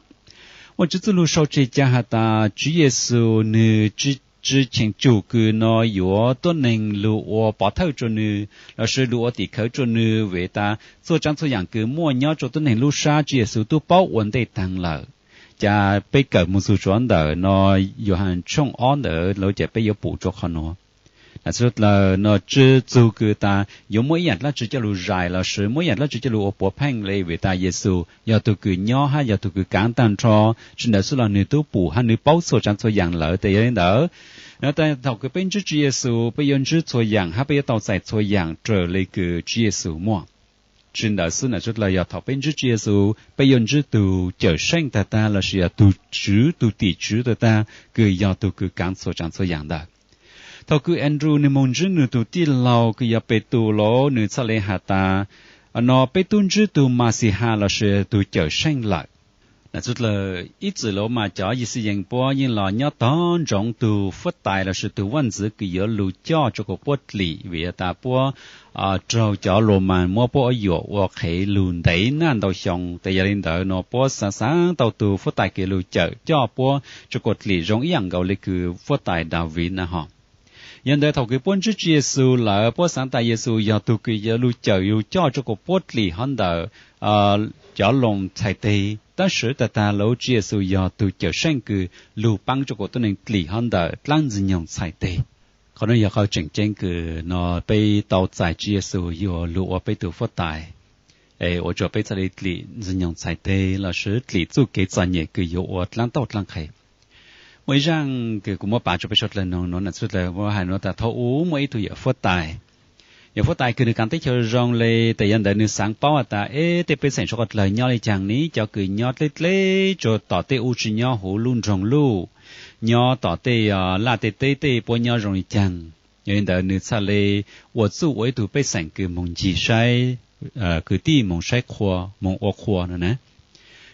Vaajtswv txuj lug sau tseg ca has tas Tswv Yexus nwg tsi, tsi cheem tsum kws no yuav tuab neeg lug ua pov thawj rua nwg lossis lug ua tim khawv rua nwg vim tas txhua tsaav txhua yaam kws muaj nyob rua tuab neeg lub sab Tswv Yexus tub paub ua ntej taag lawm. Ca peb kawm moog txug rua ntawm no Yauhas tshooj ob ntawd lawm ces peb yuav pum rua qhov nuav. Nam txiv suav dlawg, no tsi txug kws tas yuav muaj ib yaam dlaab tsi coj lug zais lossis muaj ib yaam dlaab tsi coj lug ua puav pheej le vim tas Yexus yog tug kws nyob hab yog tug kws kaav taag nrho. Tsi ntawd xwb los nwg tub pum hab nwg paub txhua tsaav txhua yaam lawm. Tes yog le ntawd, no thaum kws peb ntsib Tswv Yexus peb yuav ntsib txhua yaam hab peb yuav tau txais txhua yaam raws le kws Tswv Yexus muaj. Tsi ntawd xwb nam txiv suav dlawg, yog thaum peb ntsib Tswv Yexus peb yuav ntsib tug cawm seej taag taag lossis yog tug tswv, tug tim tswv taag taag kws yog tug kws kaav txhua tsaav txhua yaam ntawd. Thaum kws Andrew nwg moog ntsib nwg tug tij laug kws yog Petus lawm nwg txhaj le has tas, no peb twb ntsib tug Mas Xis Has lossis tug Cawm Seej lawm. Ib txwm los mas cov Yixayees puab yeej los nyob tog ntsoov tug huab tais lossis tug vaj ntxwv kws yuav lug coj rua kuas puab dlim vim has tas puab raug cov Lumas muab puab ua yuam ua qhev lug ntev naj ntau xyoo. Tes yog le ntawd no puab xaav xaav tau tug huab tais kws lug cawm coj puab rua kuas dlim zoo ib yaam nkaus le kws huab tais Daviv na hos. Yog ntawd thaum kws puab ntsib Tswv Yexus lawm puab xaav tas Yexus yog tug kws yuav lug cawm lug coj rua kuas puab dlim hov ntawm cov loos txhais teg, tab sis tag tag lawm Tswv Yexus yog tug Cawm Seej kws lug paab rua kuas tuab neeg dlim hov ntawm dlaab Ntxwg Nyoog txhais teg. Qhov no yog qhov tseem ceeb kws no peb tau txais Tswv Yexus yuav lug ua peb tug huab tais, es ua rua peb txhaj le dlim Ntxwg Nyoog txhais teg lossis dlim txuj kev txom nyem kws yuav ua dlaab tauj dlaab qhe. Muaj ib zaaj kws kuv muab pav rua peb suav dlawg noog no na, txhua dlawg muab has nuav tas thaum ub muaj ib tug yawm huab tais. Yawm huab tais kws nwg kaav teb chaws zoo le, tes yog ntawd nwg xaav paub has tas eb tej pej xeem suav dlawg nyob le caag ne, cov kws nyob dleb dleb rua tom tej ub tsi nyob huv lub nroog Luj, nyob tom tej laj tej teb tej puab nyob zoo le caag. Yog li ntawd nwg txhaj le ua txuj ua ib tug pej xeem kws moog ncig saib kwv tij, moog saib qhua, moog ua qhua no na.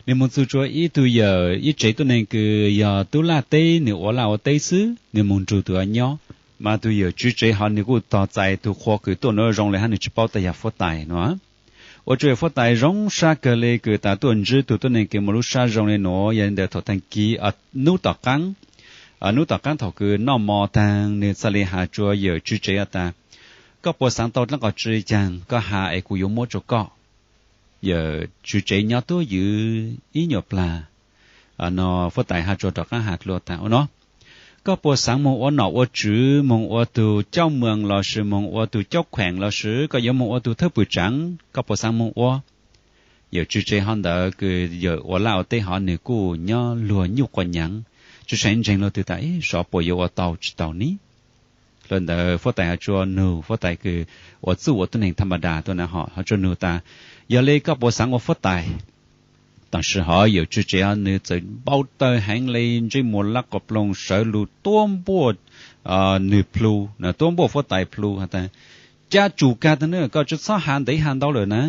Nwg moog txug rua ib tug yawm ib tsev tuab neeg kws yog tub laj teb, nwg ua laj ua teb xwb, nwg moog nrug tug nyob. Mas tug yawm tswv tsev hov nwg kuj tog txais tug qhua kws tuaj nuav zoo le hab nwg tsi paub tas yog huab tais no. Ua rua yawm huab tais zoo sab kawg le kws tas tuaj ntsib tug tuab neeg kws muaj lub sab zoo le nuav. Yog li ntawd thaum taag kis, nub tom qaab, nub tom qaab thaum kws noj mov taag nwg txhaj le has rua yawm tswv tsev has tas, koj puas xaav tau dlaab qhov tsi caag koj has es kuv yuav muab rua koj. Yawm tswv tsev nyob tuab ywv ib nyuas plag, no huab tais has rua rov qaab has dlua tas ua no, koj puas xaav moog ua nom ua tswv, moog ua tug coj moos lossis moog ua tug caub kheem lossis koj yuav moog ua tug thawj pwm tsaav, koj puas xaav moog ua? Yawm tswv tsev hov ntawd kws yawm ua laj ua teb hov nwg kuj nyob luag nyuj quas nyaav, tsi seev ntseeg luag twg tas ib sov puas yuav ua tau tsi tau ne. Dlua ntawd huab tais has rua nug, huab tais kws ua txuj ua tuab neeg tha ma das tuaj na hos, has rua nug tas, yog le koj puas xaav ua huab tais? Tam sim hov yawm tswv tsev hov nwg txawm npau taws heev le, ntsej muag lab quas ploog sawv lug tuab npuaj nwg plhu, tuab npuaj huab tais plhu has tas, ca tsum kag tag na, koj tsi txhob has ntev has ntau lawm na.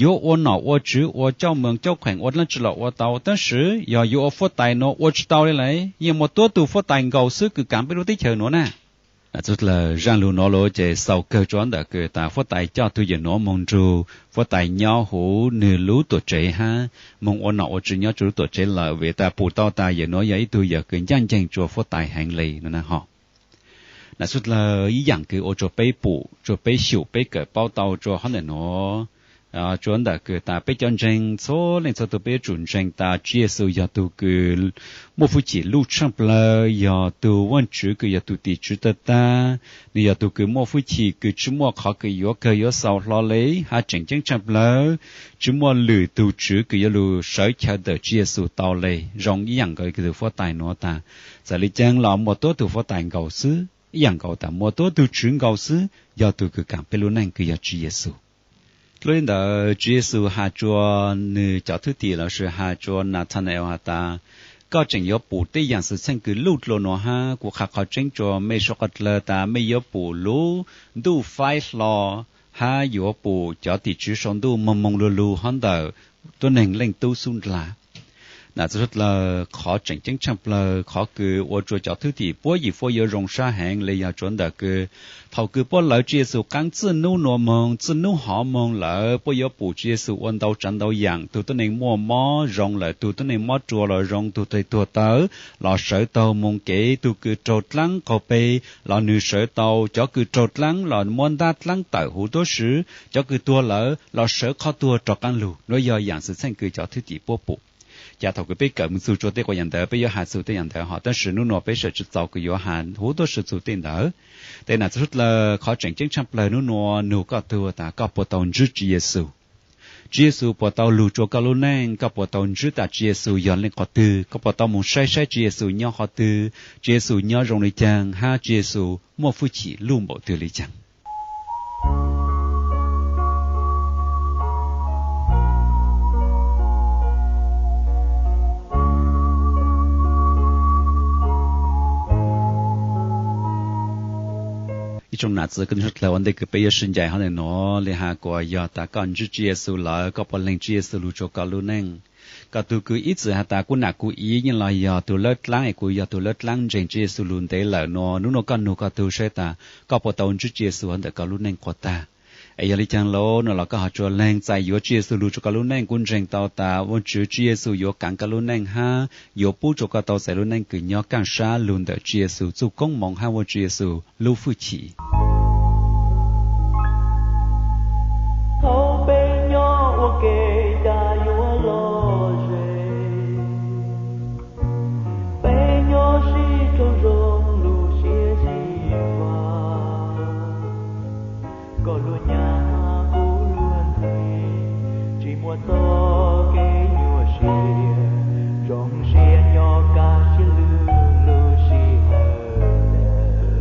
Yuav ua nom ua tswv, ua coj moos caub kheem, ua dlaab tsi los ua tau, tab sis yog yuav ua huab tais nuav ua tsi tau le lawm, yeej muaj tuab tug huab tais nkaus xwb kws kaav peb lub teb chaws nuav na. Txhua dlawg zaaj lug nuav lawm ces xaus kawg rua ntawm kws tas huab tais coj tug yawm nuav moog nrug huab tais nyob huv nwg lub tuam tsev hab moog ua nom ua tswv nyob rua lub tuam tsev lawm, vim tas pum tau tas yawm nuav yog ib tug yawm kws ncaaj nceeg rua huab tais heev le no na hos. Na txhua dlawg ib yaam kws ua rua peb pum, rua peb xyum, peb kawm paub tau rua hov ntawm nuav, rua ntawm kws tas peb cov ntseeg txhua leej txhua tug peb yuav tsum ntseeg tas Tswv Yexus yog tug kws muaj hwj chim luj tshaaj plawg, yog tug Vaajtswv kws yog tug tim tswv tag tag, nwg yog tug kws muaj hwj chim kws tsi muaj qhov kws yuav kawg yuav xaus hlo le hab tseem ceeb tshaaj plawg, tsi muaj lwm tug tswv kws yuav lug sawv chaw ntawm Tswv Yexus tau le, zoo ib yaam nkaus kws tug huab tais nuav tas, txawm le caag los muaj tuab tug huab tais nkaus xwb, ib yaam nkaus tas muaj tuab tug tswv nkaus xwb, yog tug kws kaam peb lub neej kws yog Tswv Yexus. Dlua li ntawd Tswv Yexus has rua nwg cov thwj tim lossis has rua Nathanael has tas, koj tseem yuav pum tej yaam xwm txheej kws luj dlua nuav hab? Kuv qha qhov tseeb rua mej suav qhov dlawg tas mej yuav pum lub ntuj faib hlo hab yuav pum cov tim tswv sau ntuj moog moog lug lug hov ntawm tuab neeg Leej Tub xub ndlaa. Na txhua dlawg qhov tseem ceeb tshaaj plawg, qhov kws ua rua cov thwj tim puab yim huab yuav zoo sab heev le yog rua ntawm kws thaum kws puab lawv Tswv Yexus qaab txij nub nuav moog, txij nub hov moog lawm puab yuav pum Tswv Yexus ua ntau tsaav ntau yaam, tug tuab neeg muaj mob zoo lawm, tug tuab neeg mob ruas los zoo, tug tuag tawv los sawv taug moog kev, tug kws raug dlaab qaug peg los nwg sawv tau, cov kws raug dlaab los muab ntab dlaab tawm huv tuab si, cov kws tuag lawm los sawv qhov tuag rov qaab lug. Nuav yog yaam xwm txheej kws cov thwj tim puab pum. Ca thaum kws peb kawm moog txug rua tej quas yaam ntawd peb yuav has txug tej yaam ntawd hos, tab sis nub nuav peb sawv tsi txaus kws yuav has huv tuab si txug tej ntawd. Tes na txhua dlawg qhov tseem ceeb tshaaj plawg nub nuav nug koj tug tas koj puas tau ntsib Tswv Yexus? Tswv Yexus puas tau lug rua koj lub neej? Koj puas tau ntsib tas Tswv Yexus yog leej qhov twg? Koj puas tau moog saib saib Tswv Yexus nyob qhov twg, Tswv Yexus nyob zoo le caag hab Tswv Yexus muaj hwj chim luj npaum twg le caag? Tsoom nam txiv kwv tij sawv dlawg, ua ntej kws peb yuav sib ncaim hov ntawm nuav, li has kuas yog tas koj ntsib Tswv Yexus lawm, koj puas lees Tswv Yexus lug rua koj lub neej? Koj tug kws ib txwm has tas kuv nam kuv iab yeej los yog tug lawb dlaab es kuv yog tug lawb dlaab ntseeg Tswv Yexus lug ntev lawm nuav, nub nuav koj nug koj tug saib tas koj puas tau ntsib Tswv Yexus hov ntawm koj lub neej quas tag. Es yog li caag lawm nuav los koj ho tsuas lees txais yuav Tswv Yexus lug rua koj lub neej, kuv ntseeg tau tas Vaajtswv Tswv Yexus yuav kaav koj lub neej hab yuav pub rua koj tau txais lub neej kws nyob kaaj sab lug ntawm Tswv Yexus txuj koob moov hab Vaajtswv Yexus lub fwj chim. Thaum peb nyob ua ke cas yuav lom zem, peb nyob sib raug zoo lub siab xyiv fab. Koj lub nyaj kuv lub ntiv, tsis muaj txoj kev nyuaj siab, zoo siab nyob kaj siab lug lub sij hawm ntawd.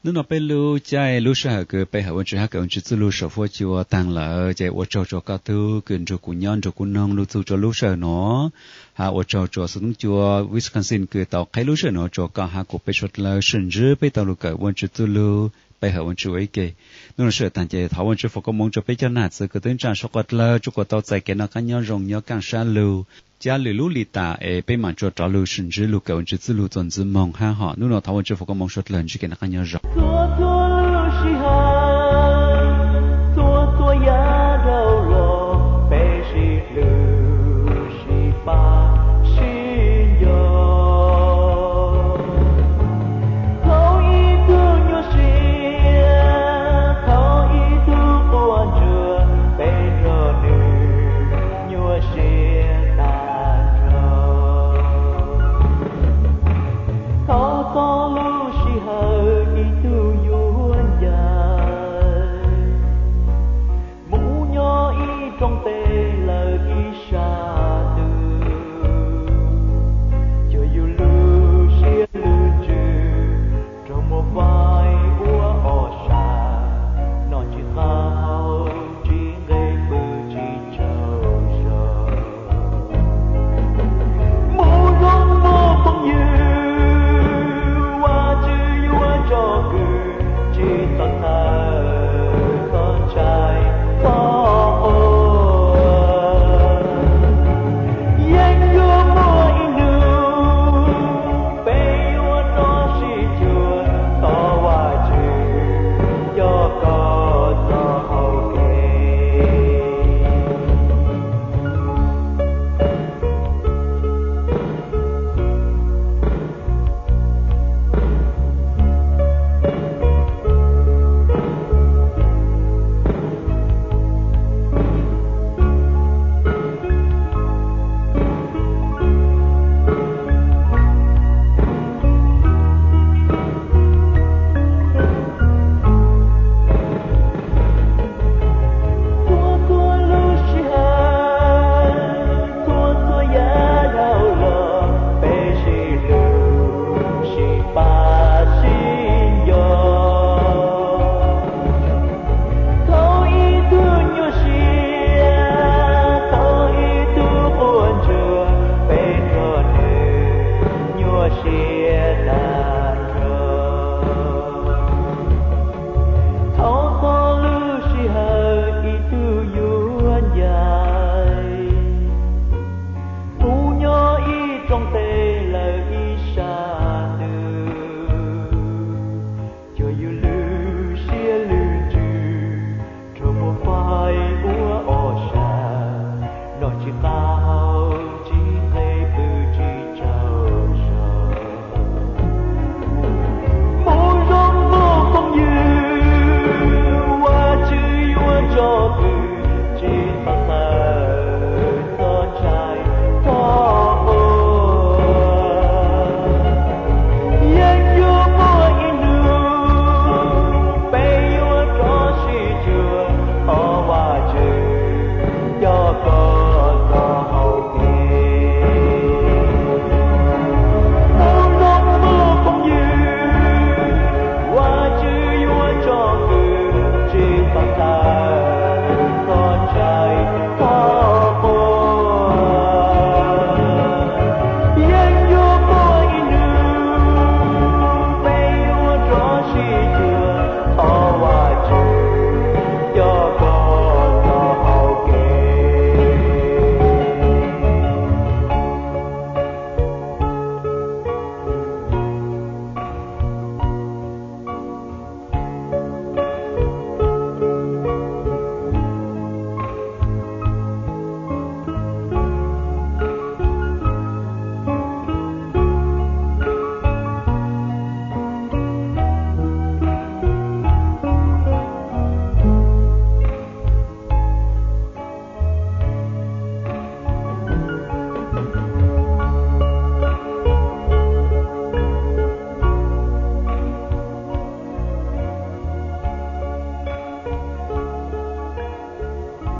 Nub nuav peb lub caij lub sij hawm kws pe hawm Vaajtswv hab kawm Vaajtswv txuj lug saum fuab cua taag lawm, ces ua tsaug rua koj tug kws nrug kuv nyob nrug kuv noog lug txug rua lub sij hawm nuav, hab ua tsaug rua xov tooj cua Wisconsin kws tau qheb lub sij hawm nuav rua koj hab kuv peb suav dlawg sib ntsib peb tau lug kawm Vaajtswv txuj lug pe hawm Vaajtswv ua ib ke. Nub nuav sij hawm taag ces thov Vaajtswv foom koob moov rua peb cov nam txiv kwv tij neej tsa suav dlawg tsuas kuas tau txais kev noj qab nyob zoo nyob kaaj sab lug, cab lwm lub li tas es peb maam tsuas rov lug sib ntsib lug kawm Vaajtswv txuj lug txuas ntxiv moog hab hom. Nub nuav thov Vaajtswv foom koob moov suav dlawg ntsib kev noj qab nyob zoo.